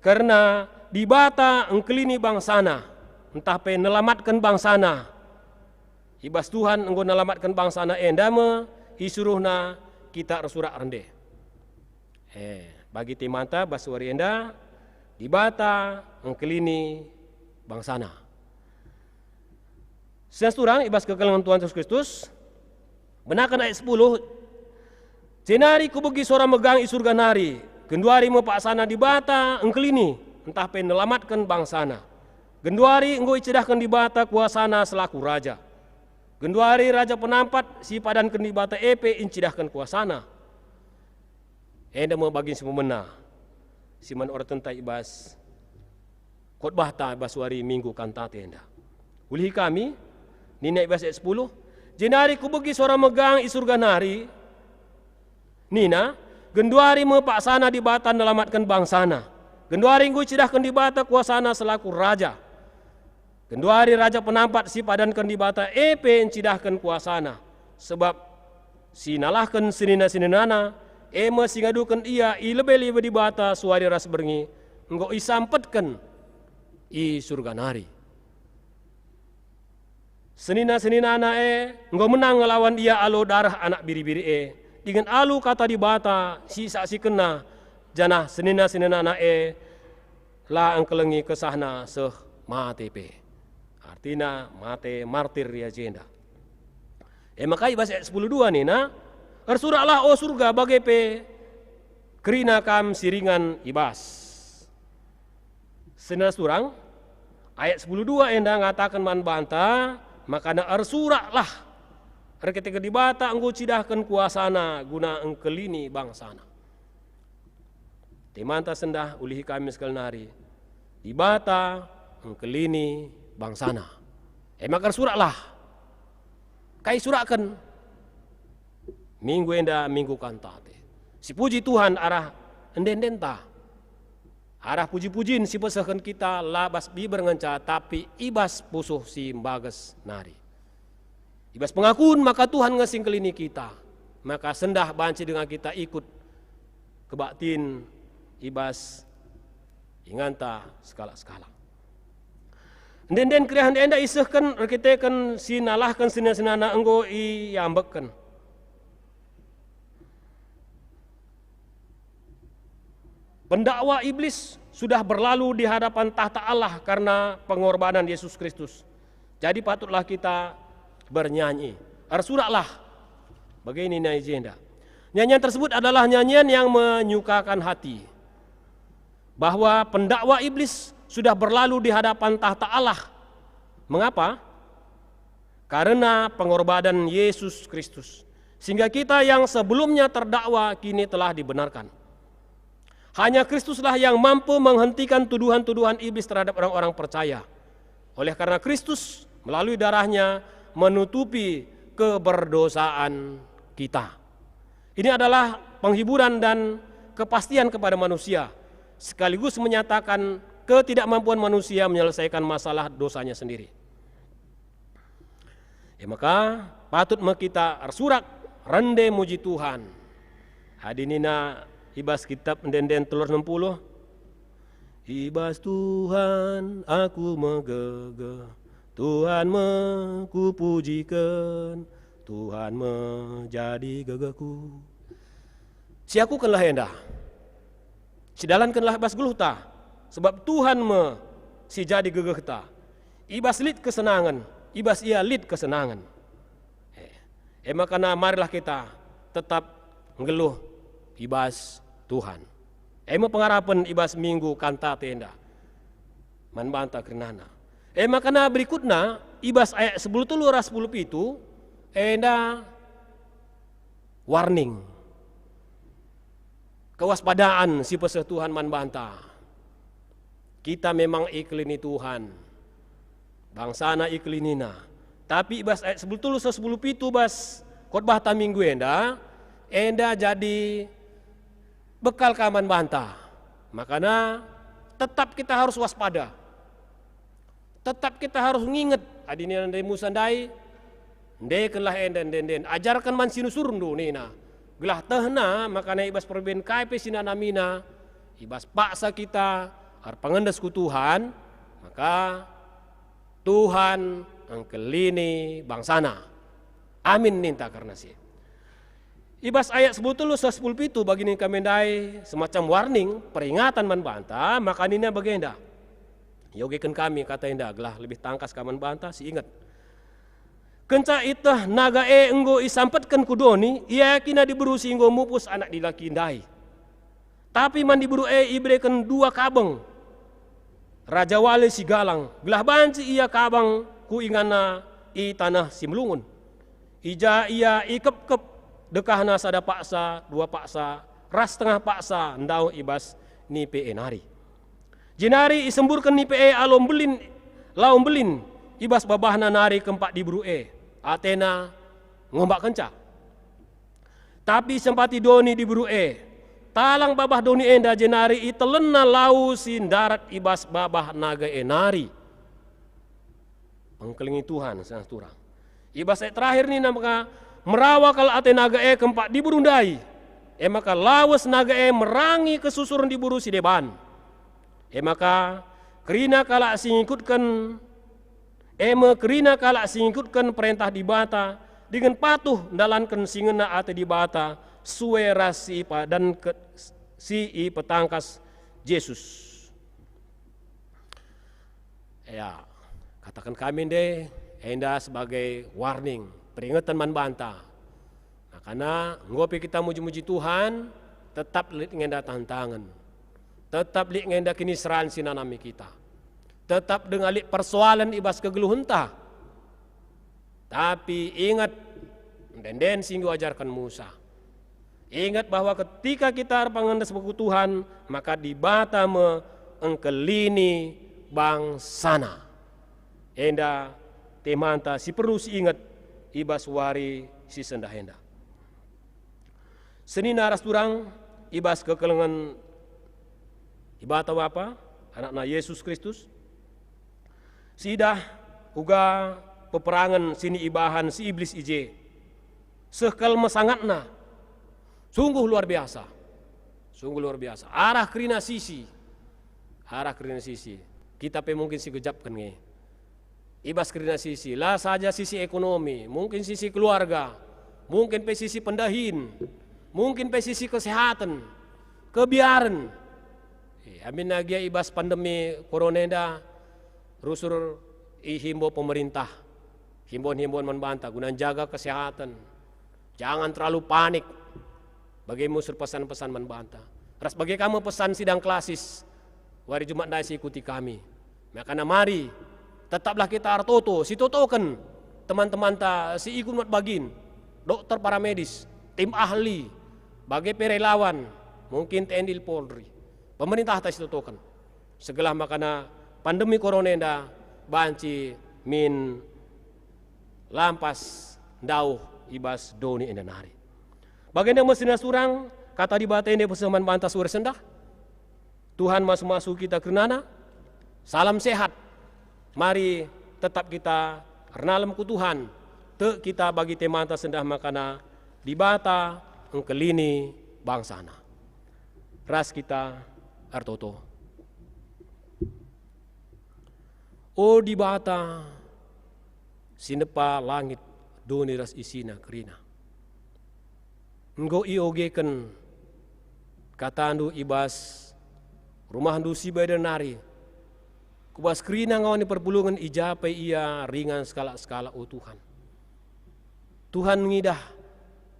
kerna Dibata engkelini bangsana, ntah pe nelamatken bangsana. I bas Tuhan enggo nelamatken bangsana enda me isuruhna kita ersurak rende. Eh, bagi temanta bas wari enda, Dibata engkelini bangsana. Senina turang i bas kekelengen Tuhan Jesus Kristus, benaken ayat sepuluh, jenari kubegi sora megang i Surga nari, genduari me paksana Dibata engkelini, ntah pe nelamatken bangsana. Genduari enggo icidahken Dibata kuasana selaku Raja. Genduari Raja Penampat si ipadanken Dibata e pe encidahken kuasana. Enda me bagin si pemena, si man oratenta i bas khotbahta i bas wari Minggu Kantate enda. Ulihi kami, nina i bas ayat sepuluh, jenari kubegi sora megang i Surga nari, nina, genduari me paksana Dibata nelamatken bangsana. Genduari enggo icidahken Dibata kuasana selaku Raja. Genduari Raja Penampat si ipadanken Dibata e pe encidahken kuasana, sebab si nalahken senina-seninana, e me si ngaduken ia i lebe-lebe Dibata suari ras berngi, enggo isampetken i Surga nari. Senina-seninana e enggo menang ngelawan ia alu dareh Anak Biri-biri e, dingen alu Kata Dibata si isaksikenna, janah senina-seninana e la engkelengi kesahna seh mate pe. Artina mate martir ia jenda. E maka i bas ayat sepuluh dua nina, "Ersuraklah, o Surga, bage pe kerina kam si ringan i bas." Senina turang, ayat sepuluh dua enda ngataken man banta, makana ersuraklah, erkiteken Dibata enggo cidahken kuasana guna engkelini bangsana. Temanta sendah ulihi kami sekali nari. Dibata engkelini bangsaNa. E maka ersuraklah. Kai isurakken? Minggu enda minggu Kantate. Sipuji Tuhan arah ende-endenta. Arah puji-pujin si pesehken kita la bas biber ngenca, tapi i bas pusuh si mbages nari. I bas pengakun maka Tuhan nge si engkelini kita, maka sendah banci denga kita ikut kebaktin i bas inganta sekalak-sekalak. Ende-enden keriahen enda isehken erkiteken si nalahken senina-seninana enggo iambekken. Pendakwa iblis sudah berlalu di hadapan tahta Allah karena pengorbanan Yesus Kristus. Jadi patutlah kita bernyanyi. Ersuraklah. Bage nina i jenda. Nyanyian tersebut adalah nyanyian yang menyukakan hati. Bahwa pendakwa iblis sudah berlalu di hadapan tahta Allah. Mengapa? Karena pengorbanan Yesus Kristus. Sehingga kita yang sebelumnya terdakwa kini telah dibenarkan. Hanya Kristuslah yang mampu menghentikan tuduhan-tuduhan iblis terhadap orang-orang percaya. Oleh karena Kristus melalui darahnya menutupi keberdosaan kita. Ini adalah penghiburan dan kepastian kepada manusia, sekaligus menyatakan ketidakmampuan manusia menyelesaikan masalah dosanya sendiri. E maka, patut me kita ersurak rende muji Tuhan. Adi nina i bas kitab Ende-enden telu ratus enam puluh, "I bas Tuhan aku megegeh, Tuhan me kupujiken, Tuhan me jadi gegehku." Siakukenlah enda. Sidalankenlah bas geluhta, sebab Tuhan me si jadi gegehta. I bas lit kesenangen, i bas Ia lit kesenangen. E, e maka marilah kita tetap nggeluh i bas Tuhan. E me pengarapen i bas minggu Kantate enda man banta kerinana. E maka berikutna, i bas ayat sepuluh telu ras sepuluh pitu, enda warning. Kewaspadaan si peseh Tuhan man banta. Kita memang ikelini Tuhan. BangsaNa ikelinina. Tapi i bas ayat sepuluh telu ras sepuluh pitu bas khotbahta minggu enda, enda jadi bekal ka man banta. Makana tetap kita harus waspada. Tetap kita harus nginget, adi nina ndai Musa ndai, "Endekenlah enda ende-enden, ajarken man sinusurndu," nina. Gelah tehna, makana i bas perbahan kai pe si nanamina, i bas paksa kita erpengendes ku Tuhan, maka Tuhan engkelini bangsaNa. Amin ninta kerna si. I bas ayat sepuluh telu ras sepuluh pitu bagi nina kami ndai semacam warning, peringatan man banta, maka nina bagenda. Iogeken kami kata enda gelah lebih tangkas ka man banta si inget. Kenca ieteh naga e enggo isampetken ku doni, iakina diberu si enggo mupus anak dilaki ndai. Tapi man diberu e ibereken dua kabeng rajawali si galang, gelah banci ia kabang ku inganna i taneh si melungun. I ja ia ikepkep dekahna sada paksa, dua paksa, ras tengah paksa ndauh i bas nipe e nari. Jenari isemburken nipe e alu mbelin, lau mbelin i bas babahna nari kempak diberu e, atena ngombakkenca. Tapi isempati doni diberu e, talang babah doni enda jenari itelenna lau si ndarat i bas babah naga e nari. Pengkelengi Tuhan, senang turang. I bas ayat terakhir nina maka, "Merawa kal ate naga e kempak diberu ndai, e maka lawes naga e merangi kesusuren diberu si deban. E maka kerina kalak si ngikutken, e me kerina kalak si ngikutken perentah Dibata, dingen patuh ndalanken si ngena ate Dibata, sue ras si ipadanken, si ipetangkas Jesus." Ya, kataken kami nde enda sebagai warning, peringeten man banta. Makana, enggo pe kita muji-muji Tuhan, tetap lit nge enda tantangen. Tetap lit nge enda kiniseran si nanami kita. Tetap denga lit persoalen i bas kegeluhenta. Tapi inget, ende-enden si enggo ajarken Musa. Inget bahwa ketika kita erpengendes ku Tuhan, maka Dibata me engkelini bangsana. Enda temanta si perlu siinget i bas wari si sendah enda. Senina ras turang i bas kekelengen Dibata Bapa, Anakna Yesus Kristus, siidah uga peperangen si niibahan si Iblis i je. Seh kal me sangatna. Sungguh luar biasa. Sungguh luar biasa. Arah kerina sisi. Arah kerina sisi. Kita pe mungkin sigejapken nge. I bas kerina sisi, la saja sisi ekonomi, mungkin sisi keluarga, mungkin pe sisi pendahin, mungkin pe sisi kesehatan, kebiaren. Eh, amin agia i bas pandemi korona enda, rusur ihimbau pemerintah, himbauan-himbauan man banta guna njaga kesehatan. Jangan terlalu panik. Bage me rusur pesan-pesan man banta. Ras bage ka me pesan sidang klasis wari Jumat ndai si ikuti kami. Makana mari, tetaplah kita ertoto, sitotoken teman-temanta si ikut mat bagin, dokter, paramedis, tim ahli, bage pe relawan, mungkin T N I, Polri. Pemerintahta sitotoken. Segelah makana pandemi korona enda banci min lampas ndauh i bas doni enda nari. Bagenda me senina ras turang, kata Dibata enda ipeseh man banta sore sendah. Tuhan masu-masu kita kerinana. Salam sehat. Mari tetap kita ernalem ku Tuhan. Tek kita bagi temanta sendah makana Dibata engkelini bangsana. Ras kita ertoto. O Dibata, si nepa langit, doni ras isina kerina. Enggo iogeken katandu i bas rumahndu si beda nari, ku bas kerina ngawan ni perpulungen i ja pe ia ringan sekalak-sekalak, o Tuhan. Tuhan ngidah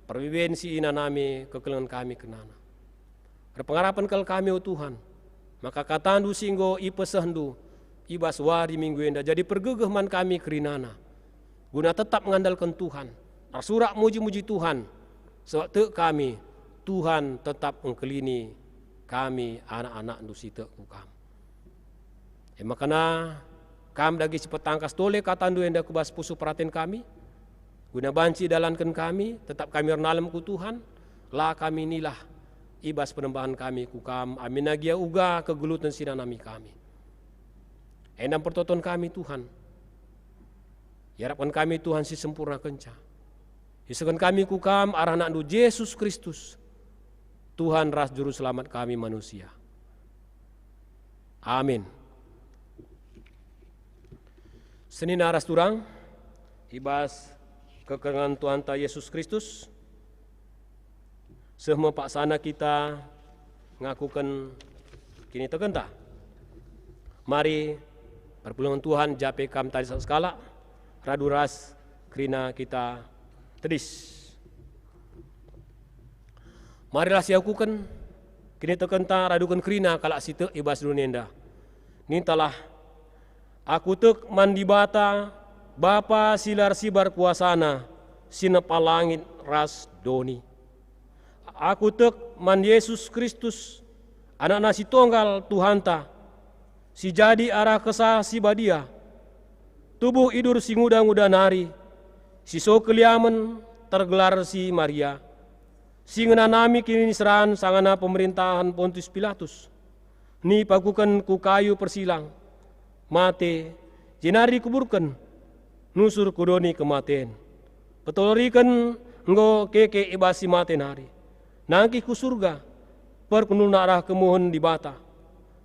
perbeben si inanami kekelengen kami kerinana. Erpengarapen kal kami, o Tuhan, maka katandu si enggo ipesehndu i bas wari Minggu enda jadi pergegeh man kami kerinana, guna tetap ngandalken Tuhan, ersurak muji-muji Tuhan, sebab tek kami, Tuhan tetap engkelini kami anak-anakndu si tek ku Kam. E maka, Kam dage si petangkas tole katandu enda ku bas pusuh peraten kami, guna banci idalanken kami, tetap kami ernalem ku Tuhan, la kami nilah i bas penembahen kami ku Kam, amin agia uga kegeluten si nanami kami. Enda pertoton kami, Tuhan. Iarapken kami, Tuhan, si sempurnakenca. Isehken kami ku Kam arah AnakNdu Jesus Kristus, Tuhan ras Juru Selamat kami manusia. Amin. Senina ras turang, i bas kekelengen Tuhanta Jesus Kristus, seh me paksana kita ngakuken kinitekenta. Mari, perpulungen Tuhan, ja pe kam tadis sekalak, radu ras kerina kita tedis. Marilah siakuken kinitekenta raduken kerina kalak si tek i bas doni enda. Nintalah, "Aku tek man Dibata, Bapa si la ersibar kuasaNa, si nepa langit ras doni. Aku tek man Jesus Kristus, AnakNa si Tonggal, Tuhanta, si jadi arah Kesah Si Badia, tubuh idur si nguda-nguda nari, si so keliamen, tergelar si Maria, si ngenanami kiniseran sangana pemerintahen Pontius Pilatus, nipakuken ku kayu persilang, mate, jenari kuburken, nusur ku doni kematen. Petoloriken enggo keke i bas si mate nari. Nangkih ku Surga, perkundulna arah kemuhen Dibata,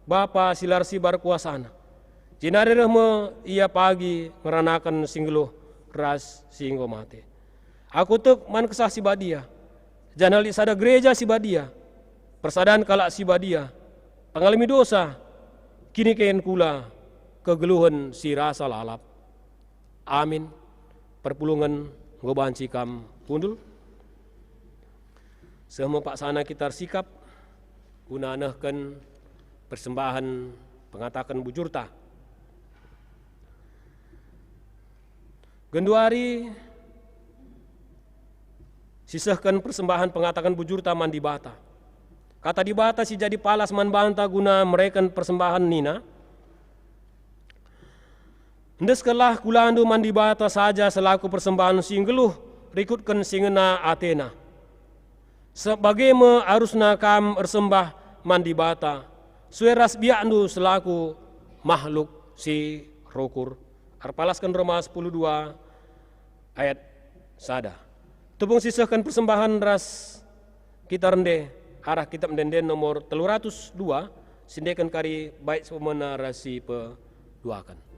Bapa si la ersibar kuasaNa. Jenari reh me Ia pagi ngeranaken si nggeluh ras si enggo mate. Aku tek man Kesah Si Badia, janah lit sada gereja si badia, persadan kalak si badia, pengalemi dosa, kiniken kula, kegeluhen si rasa lalap." Amin. Perpulungen enggo banci kam kundul. Seh me paksana kita ersikap guna nehken persembahen pengataken bujurta. Genduari sisehken persembahen pengataken bujurta man Dibata. Kata Dibata si jadi palas man banta guna mereken persembahen nina, "Endeskenlah kulandu man Dibata saja selaku persembahen si nggeluh rikutken si ngena ateNa. Sebab bage me arusna kam ersembah man Dibata, sue ras biakndu selaku mahluk si rukur." Erpalasken Roma sepuluh dua ayat sada. Tupung sisehken persembahen ras kita rende arah Kitab Ende-enden nomor telu ratus dua, sindeken kari bait si pemena ras si peduaken.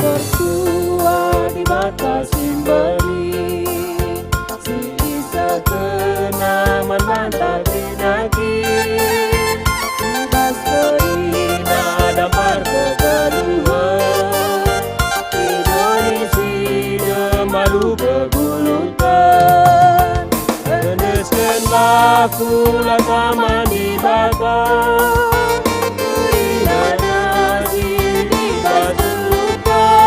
Ersuah Dibata si mbelin, si isehkenNa man banta kin-kin. I bas kerina dampar kegeluhen, i doni si dem alu peguluten. Endeskenlah kulandu man Dibata, kerina si i bas geluhta.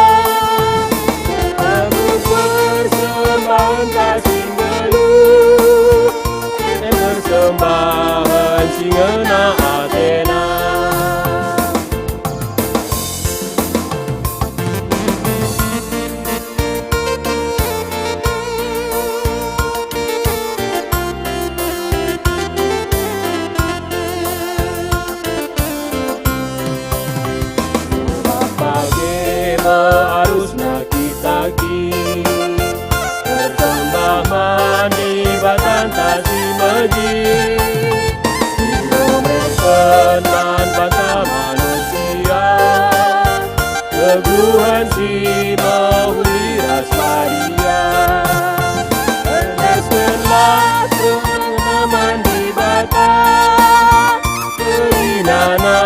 Aku persembahenta si nggeluh, persembahen si ngena ateNa. Bage me arusna kita kin ersembah man Dibatanta si mejin, si mereken man bangsa manusia. Kegeluhen si mehuli ras badia. Endeskenlah sungkunen man Dibata, kerinana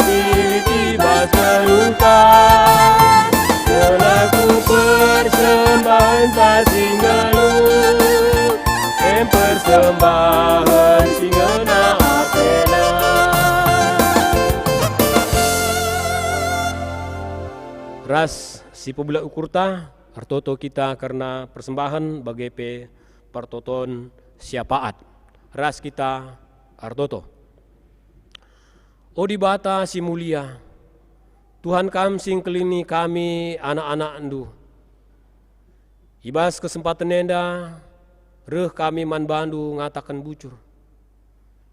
si lit i bas geluhta. Selaku persembahenta si nggeluh, em persembahen si ngena ateNa. Ras si pebulak ukurta, ertoto kita kerna persembahen bage pe pertoton syapaat. Ras kita ertoto. O Dibata si mulia, Tuhan, Kam si ngkelini kami anak-anakNdu. I bas kesempaten enda reh kami man baNdu ngataken bujur.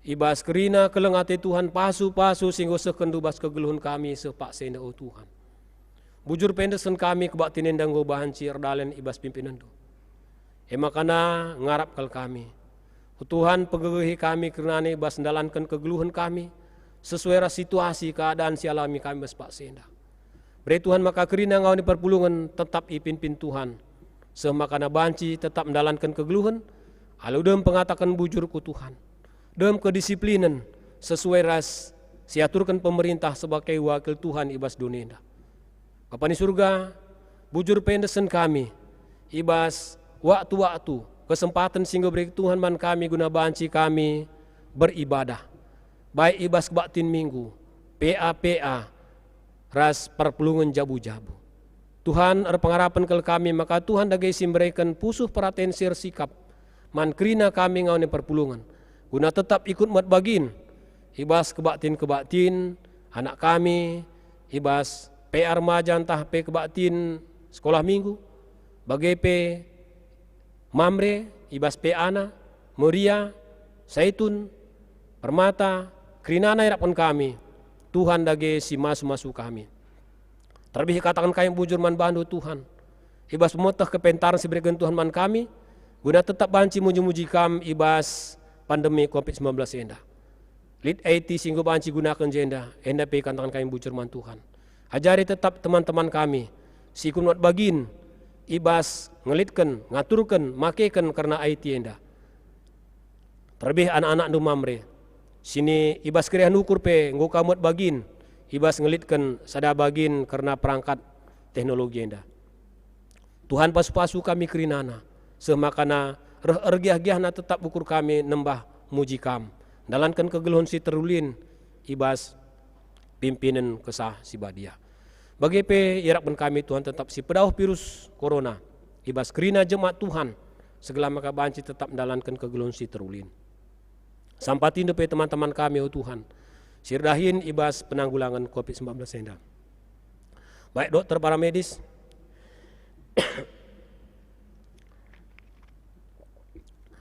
I bas kerina keleng ate Tuhan, pasu-pasu si enggo sehkenNdu bas kegeluhen kami seh paksa enda, o Tuhan. Bujur pe endesken kami kebaktin enda enggo banci erdalen i bas pimpinenNdu. E maka ngarap kal kami. O Tuhan, pegegehi kami kerinana i bas ndalanken kegeluhen kami, sesuai ras situasi keadaan si alami kami bas paksa enda. Bere Tuhan maka kerina ngawani perpulungen tetap ipimpin Tuhan, seh maka banci tetap ndalanken kegeluhen, alu dem pengataken bujur ku Tuhan, dem kedisiplinen sesuai ras si aturken pemerintah sebagai wakil Tuhan i bas doni enda. Bapa ni Surga, bujur pe endesken kami i bas waktu-waktu, kesempaten si enggo bere Tuhan man kami guna banci kami beribadah, baik i bas kebaktin Minggu, P A P A, ras perpulungen jabu-jabu. Tuhan, erpengarapen kal kami maka Tuhan dage si mbereken pusuh peraten si ersikap man kerina kami ngawani perpulungen, guna tetap ikut mat bagin i bas kebaktin-kebaktin anak kami, i bas P A remaja ntah pe kebaktin sekolah Minggu, bage pe Mamre, i bas P A-na, Moria, Saitun, Permata, kerinana iarapken kami, Tuhan dage si masu-masu kami. Terlebih ikataken kami bujur man baNdu, Tuhan, i bas pemeteh kepentaren si ibereken Tuhan man kami, guna tetap banci muji-muji Kam i bas pandemi covid sembilan belas enda. Lit I T si enggo banci igunaken jenda, enda pe ikataken kami bujur man Tuhan. Ajari tetap teman-teman kami si ikut mat bagin i bas ngelitken, ngaturken, makeken kerna I T enda. Terlebih anak-anakNdu Mamre, Sini i bas keriahen ukur pe enggo Kam muat bagin, i bas ngelitken sada bagin kerna perangkat teknologi enda. Tuhan, pasu-pasu kami kerinana, seh makana reh ergiah-giahna tetap ukur kami nembah muji Kam, ndalanken kegeluhen si terulin i bas pimpinen Kesah Si Badia. Bage pe iarapken kami, Tuhan, tetap sipedauh virus corona i bas kerina jemaat Tuhan, segelah maka banci tetap ndalanken kegeluhen si terulin. Sampatindu pe teman-teman kami, o Tuhan, si erdahin i bas penanggulangen covid sembilan belas enda, baik dokter, para medis,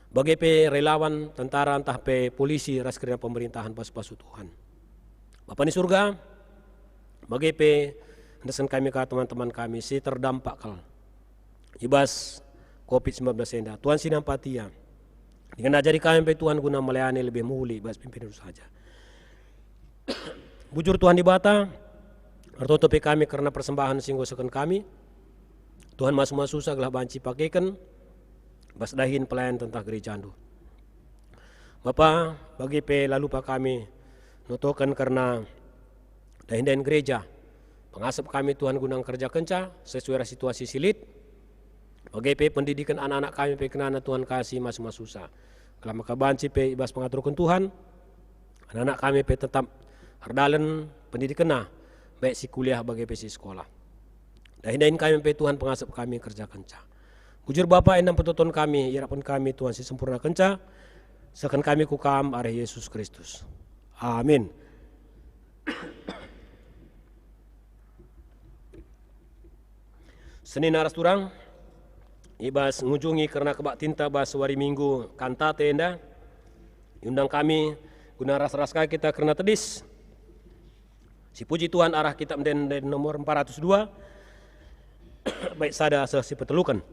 bage pe relawan, tentara, ntah pe polisi ras kerina pemerintahen, pasu-pasu Tuhan. Bapa ni Surga, bage pe endesken kami ka teman-teman kami si terdampak kal i bas covid sembilan belas enda. Tuhan, sinampati ia. Dingen ajari kami pe, Tuhan, guna melayani lebih mehuli i bas pimpinenNdu saja. Bujur, Tuhan Dibata, ertoto pe kami kerna persembahen si enggo isehken kami. Tuhan, masu-masusa gelah banci ipakeken bas dahin pelayan tentah gerejaNdu. Bapa, bage pe la lupa kami notoken kerna dahin-dahin gereja. Pengasep kami, Tuhan, guna ngerjakenca sesuai ras situasi si lit. Bage pe pendidiken anak-anak kami pe kenana, Tuhan, kasih masu-masusa. Gelah maka banci pe i bas pengaturken Tuhan, anak-anak kami pe tetap erdalen pendidikenna, baik si kuliah bage pe si sekolah. Dahin-dahin kami pe, Tuhan, pengasep kami kerjakenca. Bujur Bapa, enda pertoton kami, iarapken kami, Tuhan, si sempurnakenca, sehken kami ku Kam arah Yesus Kristus. Amin. Senina ras turang, i bas ngujungi kerna kebaktinta bas wari Minggu Kantate enda, iundang kami guna ras-ras ka kita kerna tedis. Sipuji Tuhan arah Kitab Ende-enden nomor empat ratus dua, bait sada seh si peteluken.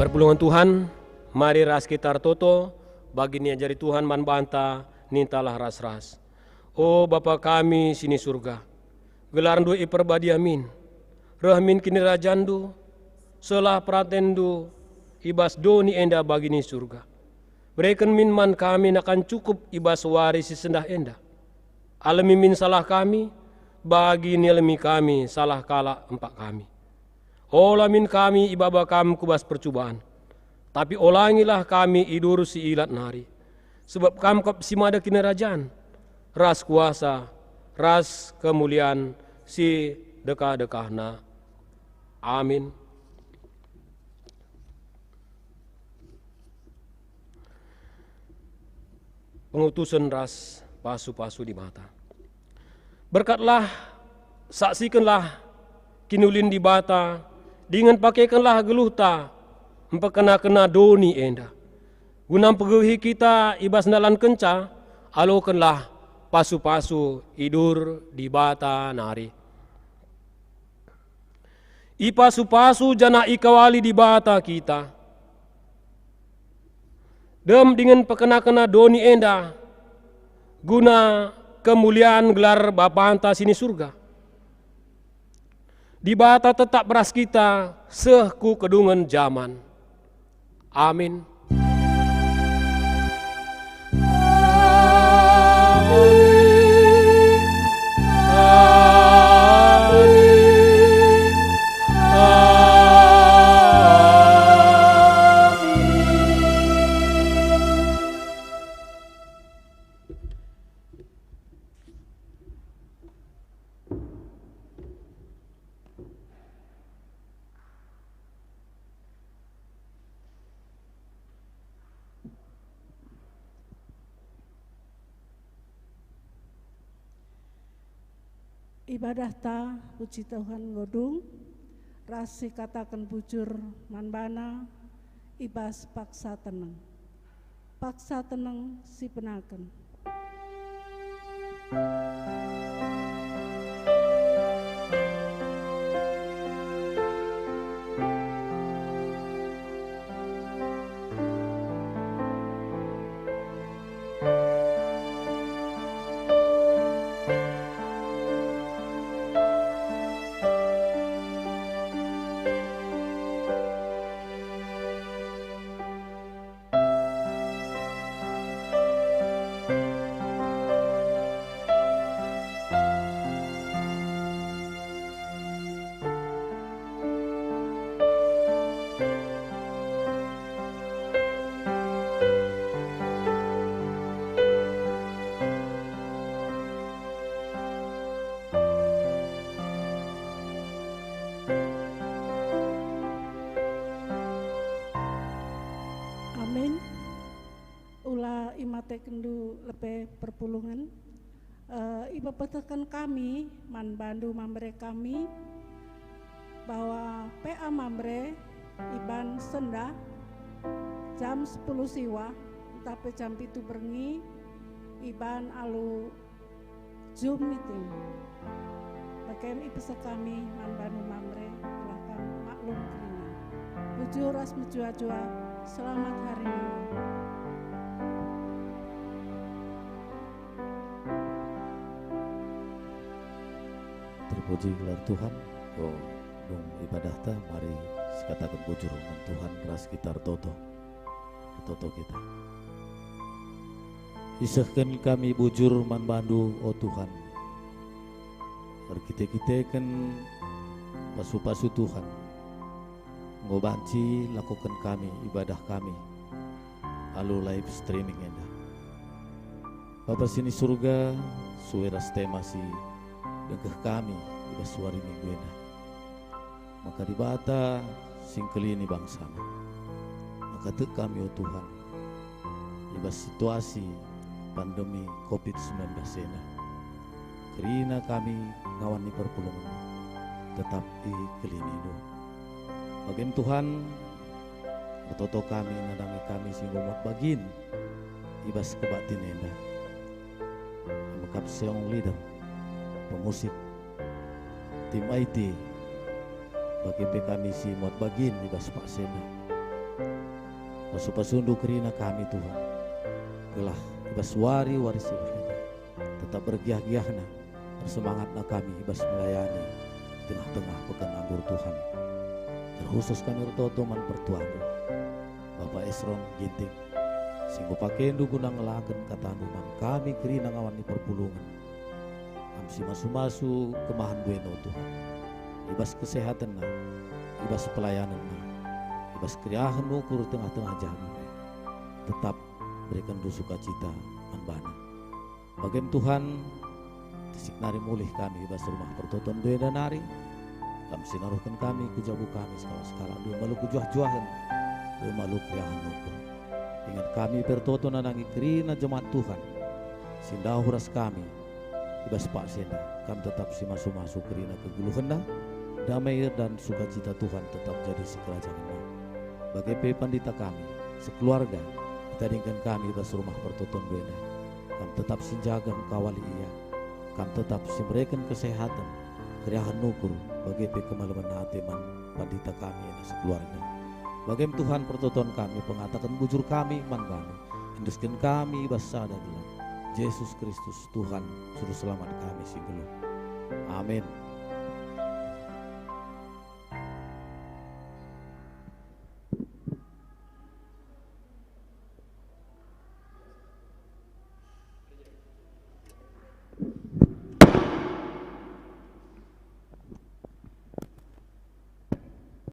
Perpulungen Tuhan, mari ras kita ertoto bagi niajari Tuhan man banta, nintalah ras-ras. O Bapa kami si ni Surga, gelarNdu iperbadia min, reh min kinirajanNdu, sehlah peratenNdu i bas doni enda bagi ni Surga. Bereken min man kami nakan cukup i bas wari si sendah enda. Alemi min salah kami, bagi nialemi kami salah kalak empak kami. Ola min kami ibaba Kam ku bas percuban, tapi olangilah kami i dur si ilat nari, sebab Kam kap si mada kinirajan, ras kuasa, ras kemulian si dekah-dekahna. Amin. Pengutusen ras pasu-pasu Dibata. Berkatlah, saksikenlah kiniulin Dibata, dingen pakekenlah geluhta mpekena-kena doni enda. Guna mpegehi kita i bas ndalankenca, alokenlah pasu-pasu i dur Dibata nari. Ipasu-pasu janah ikawali Dibata kita. Dem dingen pekena-kena doni enda guna kemulian gelar Bapanta si ni Surga. Dibata tetap ras kita seh ku kedungen jaman. Amin. Ibadahta, puji Tuhan, nggo dung, ras sikataken bujur man baNa i bas paksa teneng. Paksa teneng sipenaken. Amin. Ula imatekenndu lebe perpulungen, eh, ipepetehken kami man bandu Mamre kami, bahwa P A Mamre iban sendah jam sepuluh siwah ntah pe jam pitu berngi iban alu Zoom meeting. Bage me ipeseh kami man bandu Mamre, gelah kam maklum kerina. Bujur ras mejuah-juah, selamat hari Minggu. Terpuji gelar Tuhan, enggo dung ibadahta, mari sikataken bujur man Tuhan ras kita ertoto. Ertoto kita. Isehken kami bujur man bandu, o Tuhan. Erkite-kiteken pasu-pasu Tuhan, enggo banci lakoken kami ibadah kami alu live streaming enda. Bapa si ni Surga, sue ras tema si dengkeh kami i bas wari Minggu enda. Maka Dibata si ngkelini bangsaNa. Maka tek kami, o Tuhan, i bas situasi pandemi covid sembilan belas enda. Kerina kami ngawan ni perpulungen, tetap ikelinindu. Bage me Tuhan, ertoto kami nandangi kami si enggo muat bagin i bas kebaktin enda. Mekap song leader, pemusik, tim I T, bage pe kami si muat bagin i bas paksa enda. Pasu-pasundu kerina kami, Tuhan, gelah i bas wari-wari si enda tetap bergiah-giahna, bersemangatna kami i bas melayani i tengah-tengah peken anggur Tuhan. Terkhusus kami ertoto man pertuandu, Bapa Esron Ginting, si enggo pakendu guna ngelaken katandu man kami kerina ngawan i perpulungen. Kam si masu-masu kemahen eno, Tuhan, i bas kesehatenna, i bas pelayanenna, i bas keriahen ukur tengah-tengah jabu e. Tetap berekenNdu sukacita man bana. Bagem Tuhan, tisik nari mulih kami i bas rumah pertoton enda nari. Kam si naruhken kami ku jabu kami sekalak-sekalak, dua malu kejuah-juahen, dua malu keriahen ukur. Inget kami pertoto nandangi kerina jemaat Tuhan si ndauh ras kami i bas paksa enda. Kam tetap si masu-masu kerina kegeluhenna, damai dan sukacita Tuhan tetap jadi sikerajangenna. Bage pe pandita kami sekeluarga, itadingken kami i bas rumah pertoton enda. Kam tetap si njaga ngkawali ia. Kam tetap si mereken kesehaten, keriahen ukur, bage pe kemalemen ate man pandita kami enda sekeluarga. Bagem Tuhan, pertoton kami pengataken bujur kami man bandu, endesken kami i bas sada gelar, Jesus Kristus, Tuhan, Juru Selamat kami si nggeluh. Amin.